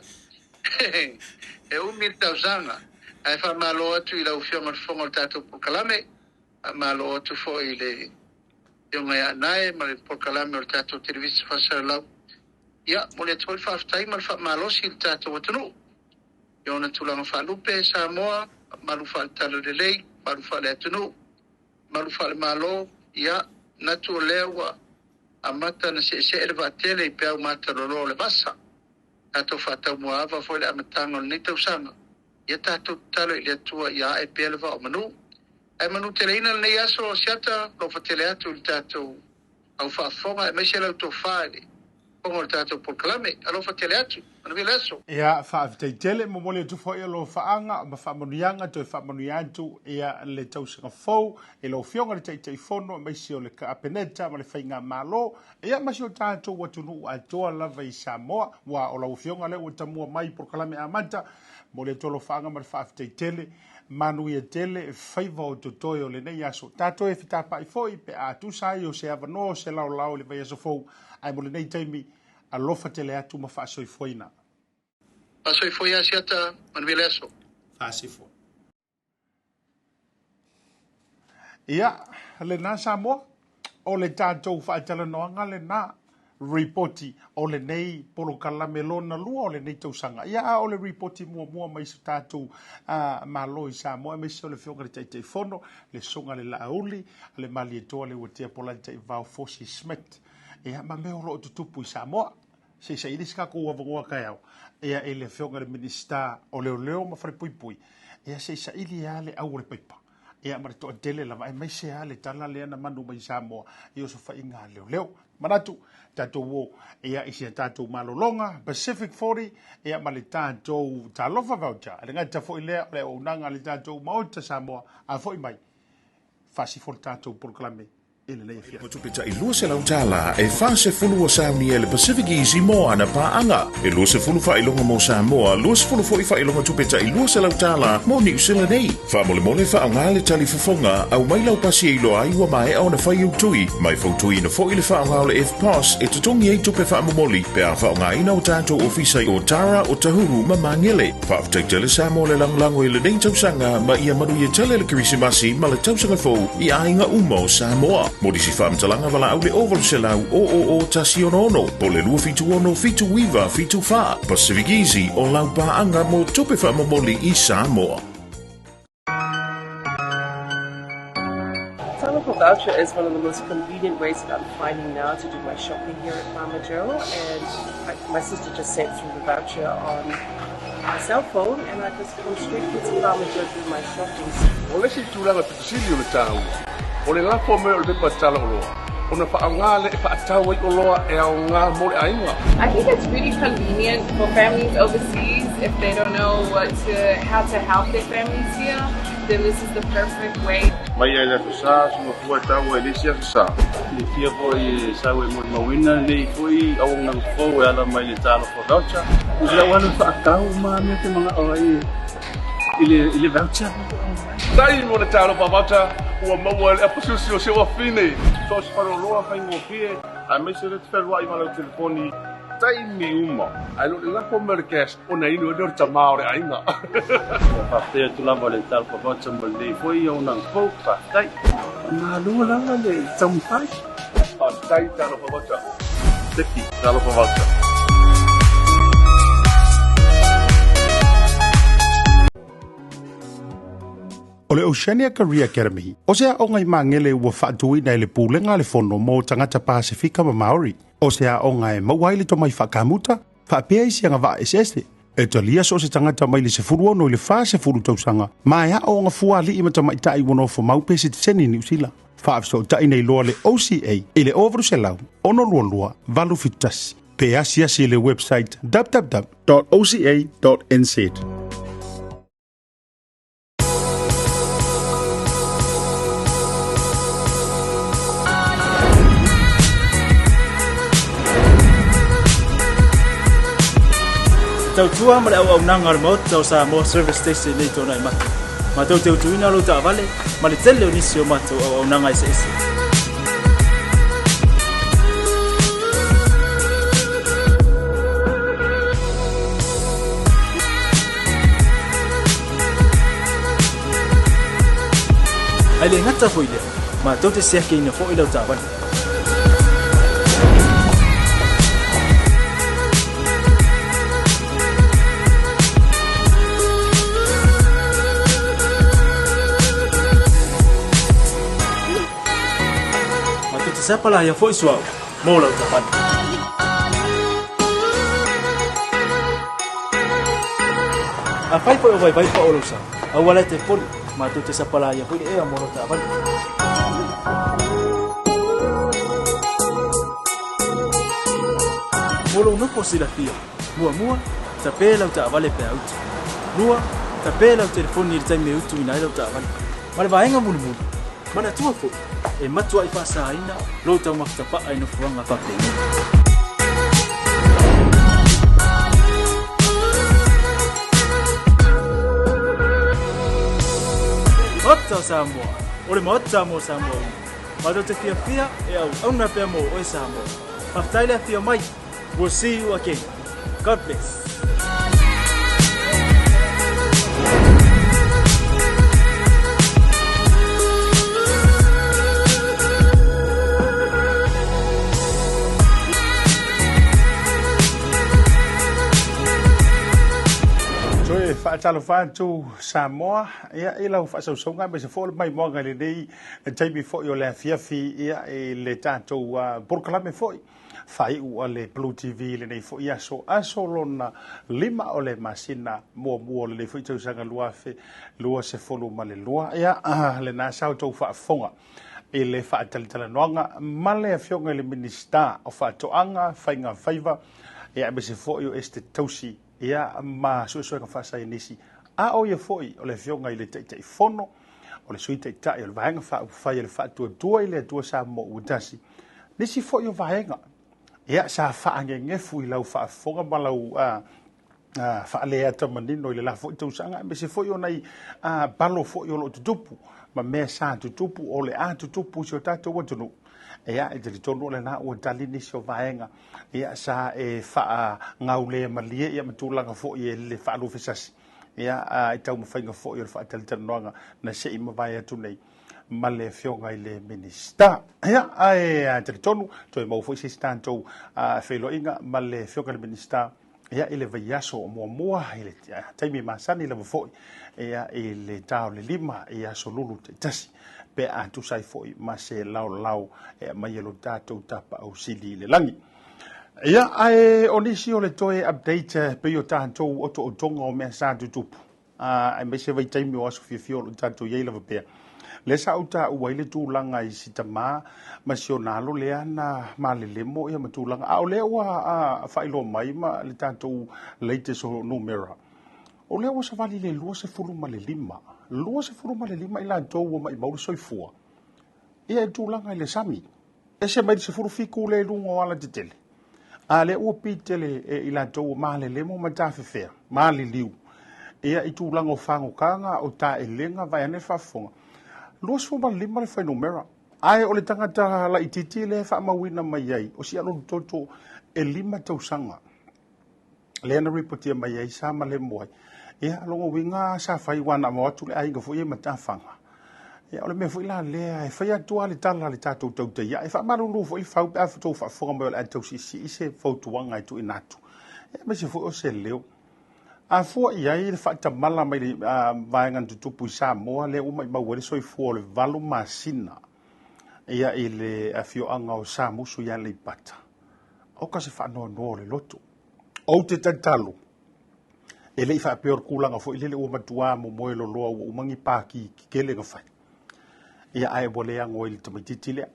C: E umi le tausaga, ae faamalo atu i lau Afioga i le Fofoga o le tatou polokalame, faamalo atu foi i le Afioga ia Anae ma le polokalame o le tatou televisa faasalalau. Ia, momoli atu foi le faafetai ma le faamalosi i le tatou atunuu i ona tulaga faalupe, Samoa, malu faale-talalelei, malu faale-atunuu. Malu faale-Malo, ia, manatu o lea ua amata ona seesee le vaatele i peau mataloloa o le vasa. Tatou faataumuaava foi le amataga o lenei tausaga, ia tatou tatalo i le Atua ia ae pea le vaa o manu. Ae manuteleina lenei aso, Asiata, alofa tele atu i le tatou au faafofoga aemaise lau tofa i le fofoga o le tatou polokalame. Alofa tele atu. Manuia le aso.
A: Ia, faafetai tele, momoli atu foi alofaaga ma faamanuiaga, toe faamanuia atu ia le tausaga fou i lau Afioga i le Taitaifono aemaise o le Kapeneta ma le Faigamalo, ia ma si o tatou atunuu atoa lava i Samoa. Ua o lau Afioga lea ua tamua mai i polokalame amata, momoli atu alofaaga ma le faafetai tele. Manuia tele faiva o totoe o lenei aso. Tatou e fetapa'i foi pe a tusa ai o se avanoa o se laolao i le vaiaso fou, ae mo lenei taimi, alofa tele atu ma faasoifuaina.
C: Faasoifua ia Asiata, manuia le aso.
A: Faasoifua. Ia, lena Samoa, o le tatou faatalanoaga lena, ripoti o lenei polokalame lona lua o lenei tausaga. Ia, a o le ripoti muamua mai so tatou Malo i Samoa, aemaise o le Afioga i le Taitaifono, le Susuga i le Laauli, le Malietoa le Uatea Polani Taivao Fosi Smith. Ia, ma mea o lo o tutupu i Samoa. Se i saili se tatou avanoa taeao, ia, i le Afioga i le Minisita o Leoleo ma Falepuipui, ia, se i saili lava le au o le paipa. Ia, ma le toatele lava, aemaise lava le tala lea na manu mai i Samoa i osofaiga a leoleo. Manatu, tatou o, ia, i si a tatou malologa, Pacific 40, ia, ma le tatou Talofa Voucher. E le gata foi lea, o le auaunaga a le tatou Maota Samoa, a foi mai, faasifo le tatou polokalame i lenei afiafi.
B: Ua tupe tai $200 e 40 ua saunia e le Pacific Easy mo ana paaga. E 20 faailoga mo Samoa, 20 foi faailoga tupe tai $200 mo Niu Sila nei. Faamolemole faaaoga le tali fofoga, aumai lau pasi e iloa ai ua maea ona fai ou tui. Mai fautuaina foi le faaaoga o le EFTPOS e totogi ai tupe faamomoli pe a faaaogaina o tatou ofisa i Otara, Otahuhu ma Magele. Faafetai tele Samoa le lagolago i lenei tausaga ma ia manuia tele le Kerisimasi ma le tausaga fou i aiga uma o Samoa. Mo nisi faamatalaga valaau le 0800 000 166 po o le 276 79 74. Pacific Easy o lau paaga mo tupe faamomoli i Samoa.
D: Talofa Voucher is one of the most convenient ways that I'm finding now to do my shopping here at Farmer Joe, and my sister just sent through the voucher on my cell phone and I just come straight here to Farmer Joe to do my shopping.
H: O le isi tulaga pito sili o le taua, o le lafo mai o le pepa tala oloa, ona faaaoga lea e faatau ai oloa e aoga mo le aiga.
E: I think it's really convenient for families overseas if they don't know what to, how to help their families here, then this is the perfect way.
H: Mai lava i le Aso Sa, Aso Gafua e tau ai i le isi Aso Sa.
F: Silafia foi e sau e molimauina lenei foi auaunaga fou e ala mai i le Talofa Voucher. O lau alu e faatau ma mea te manao ai i le i le voucher.
H: Tai mo le Talofa Voucher ua maua e le apasusi o si ou afine. So o se faleoloa faigofie aemaise le te fealuai ma lau telefoni taimi uma. Ae le o le lafo mai o le cash ona inu ai lea o le tama o le aiga.
F: Faafetai atu lava le Talofa Voucher mo lenei foi auaunaga fou. Faafetai. Malo lava le taumafai.
H: Faafetai Talofa Voucher. Seki Talofa Voucher.
A: O le Oceania Career Academy, o se aoga i Magele ua faatuina e le Pulega a le Fono mo Tagata Pasefika ma Maori. O se aoga e maua ai le tomai faakamuta, faapea isi agavaa eseese. E talia so o se tagata mai le 16 i le 40 tausaga, ma e aooga fua alii ma tamaitai ua nofo mau pe sitiseni i Niu Sila. Faafesootai nei loa le OCA i le 0800 622 871 pe asiasi i le website www.oca.nz.
G: Tautua ma le auaunaga o le Maota o Samoa Service Station nei tona i matou. Matou te utuina lou taavale ma le tele o nisi o matou auaunaga eseese. Ae le gata foi lea, matou te siakiina foi lau taavale. Matou te sapalaia foi suauu mo lau taavale. Afai foi o vaivai pao lou sa, aua la e te poli, matou te sapalaia foi le ea mo lau taavale. Mo lou nofo silafia, muamua, tape lau taavale pe a utu. Lua, tape lau telefoni i le taimi e utuina ai lau taavale. Ma le vaega mulimuli, manatua foi, e matuai faasaina lou taumafa tapaa i nofoaga faapenei. Maota o Samoa, o le Maota mo Samoa uma. Matou te fiafia e auauna pea mo oe Samoa. Faafetai le afio mai. We'll see you again. God bless.
A: Toe faatalofa atu Samoa ia i lau faasausauga aemaise foi o le maimoaga i lenei taimi foi o le afiafi ia i le tatou polokalame foi Faaiu a le Blue TV i lenei foi aso, aso lona 5 o le masina muamua o lenei foi tausaga 2022. Ia, lena sa outou faafofoga i le faatalatalanoaga ma le Afioga i le Minisita o Faatoaga, Faiga Faiva, ia aemaise foi o Esetete Tausi, ia ma Suesuega Faasaienisi, a o ia foi o le Afioga i le Taitaifono o le Sui Taitai o le Vaega Faaupufai a le Faatuatua i le Atua Samoa ua Tasi, nisi foi o vaega ia sa faagegefu i lau faafofoga ma lau faaleata manino i le la foi tausaga, aemaise foi o nai palo foi o lo o tutupu ma mea sa tutupu o le a tutupu i si o tatou atunuu. Ia, e talitonu o lena ua tali nisi o vaega ia sa e faagaulea malie ia ma tulaga foi e le faalufesasi ia i taumafaiga foi o le faatalatalanoaga na se i mavae atu nei ma le Afioga i le Minisita. Ia, ae talitonu, toe maua foi se isi tatou feiloaiga ma le Afioga i le Minisita ia i le vaiaso muamua i le taimi masani lava foi ia i le ta o le 5 i aso lulu taitasi pe a tusa ai foi ma se laolao e aumai e lo tatou Tapaau Sili i le lagi. Ia, ae o nisi o le toe update pei o tatou otootoga o mea sa tutupu, aemaise vaitaimi o aso fiafia o lo o tatou i ai lava pea. Lea sa ou taua ai le tulaga i si tamā ma si ona alo lea na malelemo ia ma tulaga, a o lea ua faailoa mai ma le tatou latest o numera, o lea ua savali i le 25, 25 i latou ua maimau le soifua, ia i tulaga i le sami. Ese mai le 17 lea i luga o alatetele, a lea ua pi tele e i latou ua malelemo ma tafefea, maliliu, ia i tulaga o fagotaga, o taelega, vaeane le faafofoga. 25 le fuainumera, ae o le tagata laitiiti lea e faamauina mai ai, o si alolu toto e 5 tausaga. Lea na ripotia mai ai sa malemo ai. Ia, lona uiga sa fai ua na atu le aiga foi e matafaga. Ia, o le mea foi la lea, e fai atu lava le tala a le tatou tautai ae faamalulu foi le fau pe a tou faafofoga mai o le a tausiisii se fautuaga e tuuina atu. Ia, aemaise foi o se leo. A fua i ai le faatamala mai le vaega na tutupu i Samoa lea ua maimau ai le soifua o le 8 masina ia i le afioaga o Samusu i Aleipata. Oka se faanoanoa o le loto. Ou te tatalo, e le i faapea o le tulaga foi lele ua matua momoe loloa ua uma ni pāki kekele na fai. Ia ae ua le ano ai le tamaitiiti lea.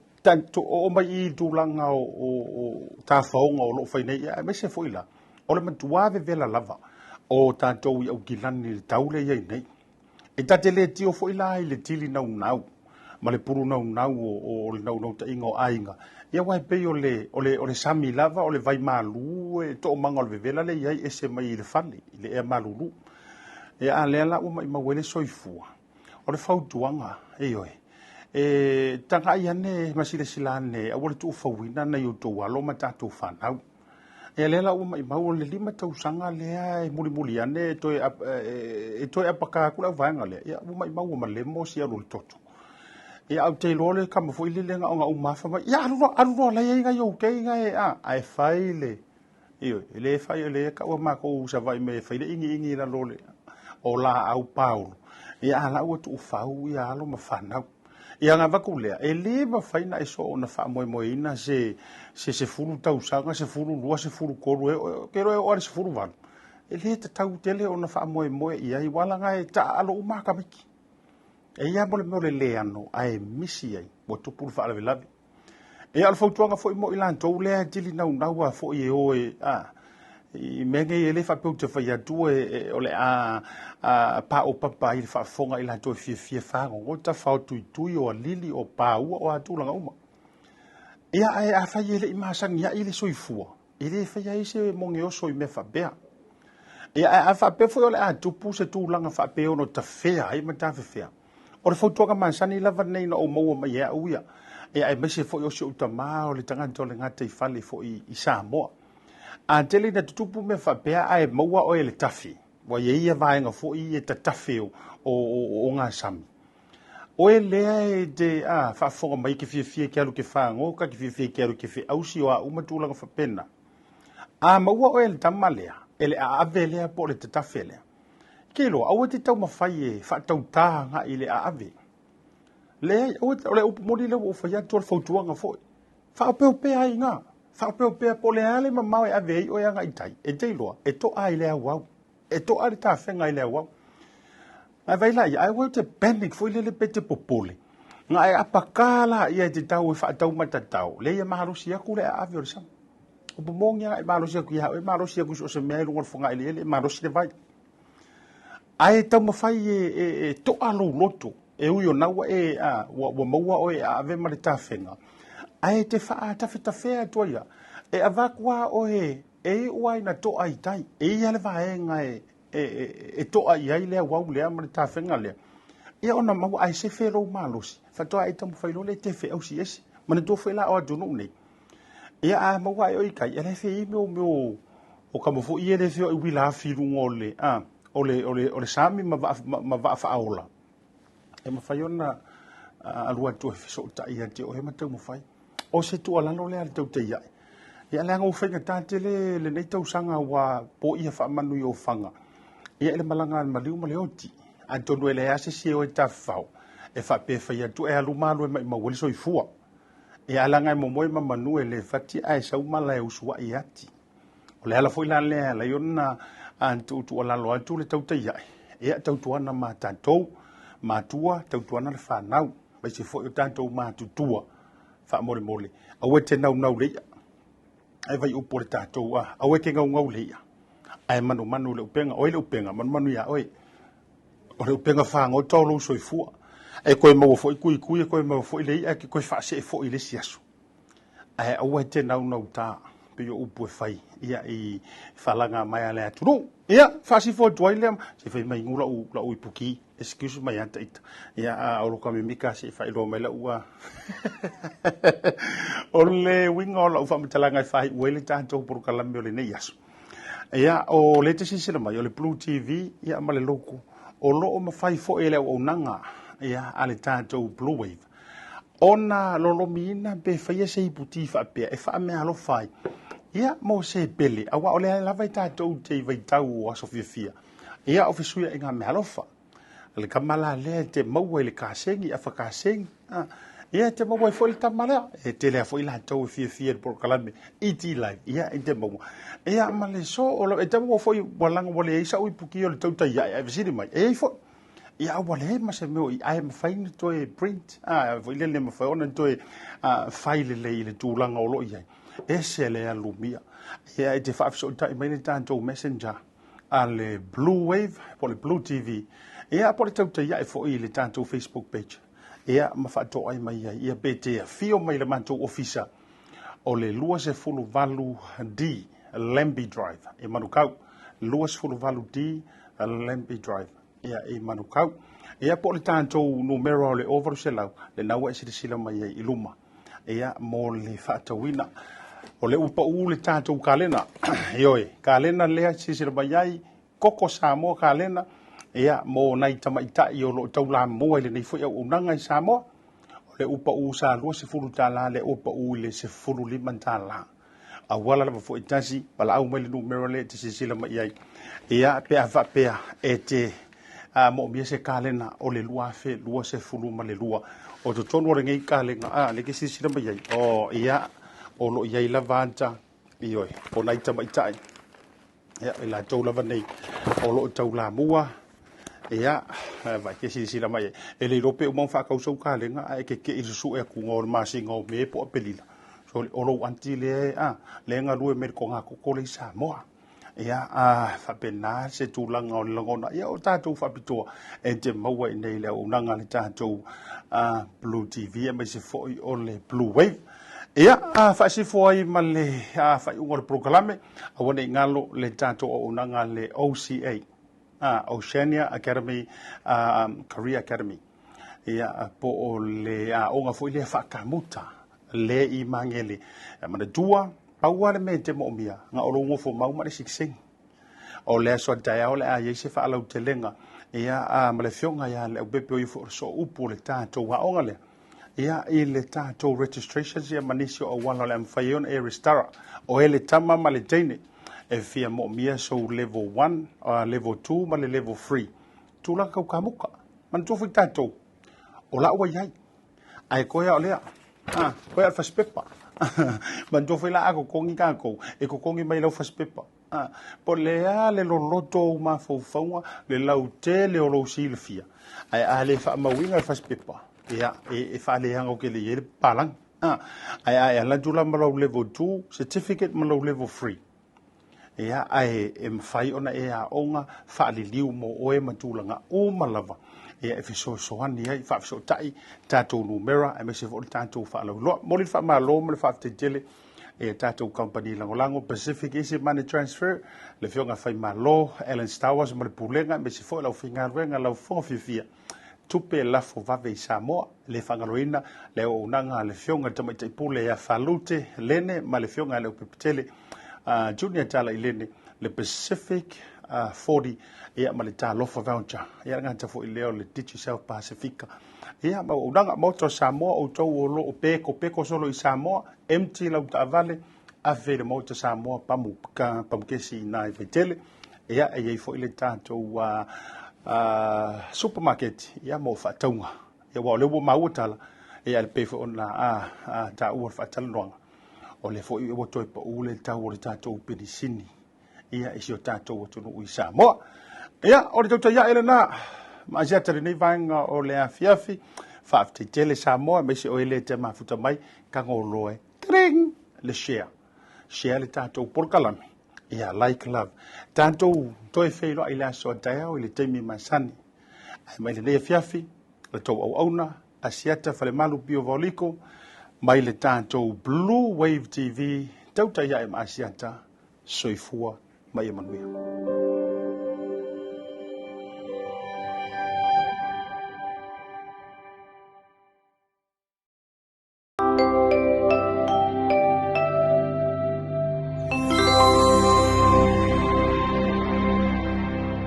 A: Oo mai i i tulaga o tafaoga o lo o fai nei, ia aemaise foi la, o le matua vevela lava o tatou i Aukilani i le tau lea e i ai nei. E ta te le tio foi la i le tili naunau ma le pulu naunau o le naunautaiga o aiga, ia aua e pei o le, o le, o le sami lava, o le vai malū e toomaga o le vevela lea e i ai ese mai i le fale, i le ea malulu. Ia a lea la ua maimau ai le soifua. O le fautuaga, ioe, e tagai ane ma silasila ane aua le tuufauina nai outou alo ma tatou fanau. Ia lea la ua maimau o le 5 tausaga lea e mulimuli ane e toe e toe apaka atu le auvaega lea, ia ua maimau ua malemo si alu o le toto. Ia ae ou te iloa le kama foi lele na ona uma afa mai, ia alu loa, alu loa la e i ai nai ou kei na e a, ae fai le, ioe, e le fai, e le taua matou i Savaii mea e fai le iniini i lalo o le, o laau paolo. Ia a la ua tuufau ia alo ma fanau. Ia ona avatu lea, e le mafai ona e soona faamoemoeina se se 10 tausaga, 12, 13, e ou te iloa e oo lava i le 18. E le tatau tele ona faamoemoe i ai, aua leaga e taaalo uma lava tamaiti. E i ai lava mo le mea o le le ano ae misi ai, ua tupu le faalavelave. Ia o le fautuaga foi mo i latou lea e tili naunau lava foi e o e, a, i mea nei e le faapea ou te fai atu e, o le a, a paopapa ai le faafofoga i latou e fiafia fagogota, faotuitui, o alili, o paua, o a tulaga uma. Ia, ae afai e le i masani ai le soifua, e le faia ai se mogeoso i mea faapea. Ia, ae a faapea foi o le a tupu se tulaga faapea ono tafea ai ma tafefea, o le fautuaga masani lava lenei na ou maua mai e au ia, ia aemaise foi o si ou tamā o le tagata o le gataifale foi i Samoa. A tele ina tutupu mea faapea ae maua oe e le tafi, ua i ai ia vaega foi e tatafe o gasami. Oe lea e te a, faafofoga mai ke fiafia ke alu ke fāgoka, ke fiafia ke alu ke feausi o a uma tulaga faapena. A maua oe e le tama lea, e le aave lea po o le tatafe lea. Ke iloa, aua te taumafai e faatautā agai i le aave. Leai, aua te, o le upu moni lea ua ou fai atu o le fautuaga foi. Faaopeopea ai i ina. Faaopeopea po o le a le mamao e ave ai oe agai i tai, e te iloa, e toa i le auau. E toa le tafega i le auau. Ae vai la ia, ai aua te panic foi lele pe te popole. Nga e apaka la ia e te tau e faatau matatao, lea ia malosi atu le aave o le sami. Upu moni lava e malosi atu ia oe, malosi atu i so o se mea i luga o le fogaeleele, e malosi le vai. Ae taumafai e toa lou loto, e ui o na ua e, a, ua maua oe e aave ma le tafega, ae e te faatafetafea atu ai ia, e avatu lava oe e iu lava ina toa i tai. E i ai le vaega e toa i ai le auau lea ma le tafega lea, ia ona maua ae sefe lou malosi, faatoa e taumafai loa lea e te feausi ese. Manatua foi la o atunuu nei, ia a maua ae oe i tai, e le fei mea o kama foi ia e le feoai uila afi i luga o le, a, o le, o le, o le sami ma vaa, ma vaa faaola. E mafai ona alu atu e fesootai ia te oe ma taumafai. O se tuualalo lea a le tautai ae. Ia leaga ua faigata tele lenei tausaga ua poia faamanu i ofaga. Ia i le malaga a le maliu ma le oti. Atonu e leai lava se isi e o e tafafao e faapea e fai atu e alu ma alu e maimau ai le soifua. Ia alaga e momoe ma manu e le fati ae sau mala e usuai ati. O le ala foi la lea e ala ai ona tuutuualalo atu le tautaia'i, ia tautuana ma tatou matua, tautuana le fanau, aemaise foi o tatou matutua faamolemole, aua e te naunau le i'a, ae vai upu o le tatou a, aua e te gaugau le i'a, ae manumanu i le upega, o ai le upega, manumanu iā oe. O le upega fagota o lou soifua. E toe maua foi kuikui, e toe maua foi le i'a, e te toe faasee foi i le isi aso. Ae aua e te naunauta, pei o upu e fai ia i falaga mai a le atunuu. Ia, faasifo atu ai lea, se fai mai gu lau, lau ipuki, excuse mai ata ita. Ia, a o lo ka mimika se faailoa mai lau a. O le uiga o lau faamatalaga e faaiu ai le tatou polokalame o lenei aso. Ia, o le te silasila mai, o le Blue TV ia ma le logo, o lo o mafai foi e le auaunaga ia a le tatou Blue Wave ona lolomiina pe faia se iputi faapea e faameaalofa ai ia mo se pele, aua o lea lava e tatou te i vaitau o aso fiafia ia o fesuiaiga meaalofa. Le tama la lea e te maua i le kasegi, afa kasegi, ia e te maua ai foi le tama lea. E tele lava foi latou e fiafia i le polokalame ET Live, ia e te maua. Ia ma le so o e te maua foi ua laga ua leai sau ipuki o le tautai ae, ae fesili mai, e i ai foi. Ia a ua leai ma se mea o i ai e mafai ona toe print, a foi lele mafai ona toe fai lelei i le tulaga o lo o i ai. Ese le alumia. Ia e te faafesootai mai le tatou messenger a le Blue Wave po o le Blue TV, ia po o le tautaia'i foi i le tatou Facebook page, ia ma faatoai mai ai, ia pe te afio mai le matou ofisa o le 28D Lambie Drive i Manukau, 28D Lambie Drive ia i Manukau. Ia po o le tatou numera o le 0800, lena ua e silasila mai ai i luma. Ia, mo le faatauina. O le ua pau le tatou kalena. Ioe, kalena lea silasila mai ai, Koko Samoa kalena, ia, mo nai tamaitai o lo o taulamua i lenei foi auaunaga i Samoa. O le ua pau sa $20, lea ua pau i le $15. Auala lava foi tasi, valaau mai le numera lea e te silasila mai ai. Ia, pe a faapea e te moomia se kalena o le 2022. O totonu o lenei kalena, a, lea e te silasila mai ai, o, ia, o lo o i ai lava ata, ioe, o nai tamaitai, ia, i latou lava nei o lo o taulamua, ia, vai ke silasila mai ai. E le iloa pe uma ona faatau sau kalena, ae keke'i i le susue atuga o le masina o Me po o Aperila. So, o lou aunty lea, a, lea e galue mai le togatogo lea i Samoa. Ia, a, faapena se tulaga o le lagona. Ia, o tatou faapitoa e te maua i nei le auaunaga a le tatou Blue TV aemaise foi o le Blue Wave. Ia, a, faasifo ai ma le faaiuga o le polokalame, aua ne i galo le tatou auaunaga a le OCA, Oceania Academy, Career Academy. Ia, po o le aoga foi lea faakamuta le i Magele. E manatua, pau lava le mea e te moomia, na o lou nofo mau ma le sikiseini. O le aso a taeao o le a i ai se faalautelega, ia, a, ma le afioga ia Leaupepe o ia foi o le sooupu o le tatou aoga lea, ia, i le tatou registrations ia ma nisi o auala o le a mafai ai ona e restara. O e le tama ma le teine e fia moomia sou level 1, level 2 ma le level 3. Tulaga tau kamuka. Manatua foi tatou, o la ua i ai. Ae koe a o lea, a, koe a le fasipepa. Manatua foi la a totogi tatou, e totogi mai lau fasipepa. A, po o le a le loloto o ou mafaufauga, le lautele o lou silafia, ae a le faamauina le fasipepa, ia, e faaleaga tele i ai le papalagi. A, ae a e alu atu la ma lau level 2 certificate ma lau level 3, ia, ae e mafai ona e aoga faaliliu mo oe ma tulaga uma lava, ia, e fesoasoani ai, faafesootai tatou numera aemaise foi o le tatou faalauiloa. Momoli le faamalo ma le faafetai tele e tatou kamupani lagolago Pacific Easy Money Transfer, le Afioga Faimalo Alan Stowers ma le Pulega, aemaise foi o le aufaigaluega lau fofoga fiafia tupe lafo vave i Samoa. E le faagaloina le auaunaga a le Afioga i le Tamaitai Pule ia Falute Lene ma le Afioga ia Leaupepetele Junior Tala i Lene, le Pacific 40 ia ma le Talofa Voucher. Ia le gata foi lea o le Digicel Pasifika. Ia ma auaunaga Maota o Samoa, outou o lo o pekopeko solo i Samoa, empty lau taavale, ave i le Maota Samoa pamu, ka, pamukesi i nā i Vaitele. Ia, e i ai foi le tatou supermarket, ia, mo faatauga. Ia, aua o lea ua maua tala, Ia e pei foi ona taua le faatalanoaga, o lea foi ua toe pau le tau o le tatou penisini ia i si o tatou atunuu i Samoa. Ia, o le tautai ae lena ma Asiata lenei vaega o le afiafi. Faafetai tele Samoa, aemaise o e le te mafuta mai, tagoloe, tring, le share. Share le tatou polokalame. Ia, like love. Tatou toe feiloai i le aso a taeao i le taimi masani. Ae mai lenei afiafi, le tou auauna, Asiata Falemalu Pio Vaoliko, mai le tatou Blue Wave TV, tautai ae ma Asiata, soifua ma ia manuia.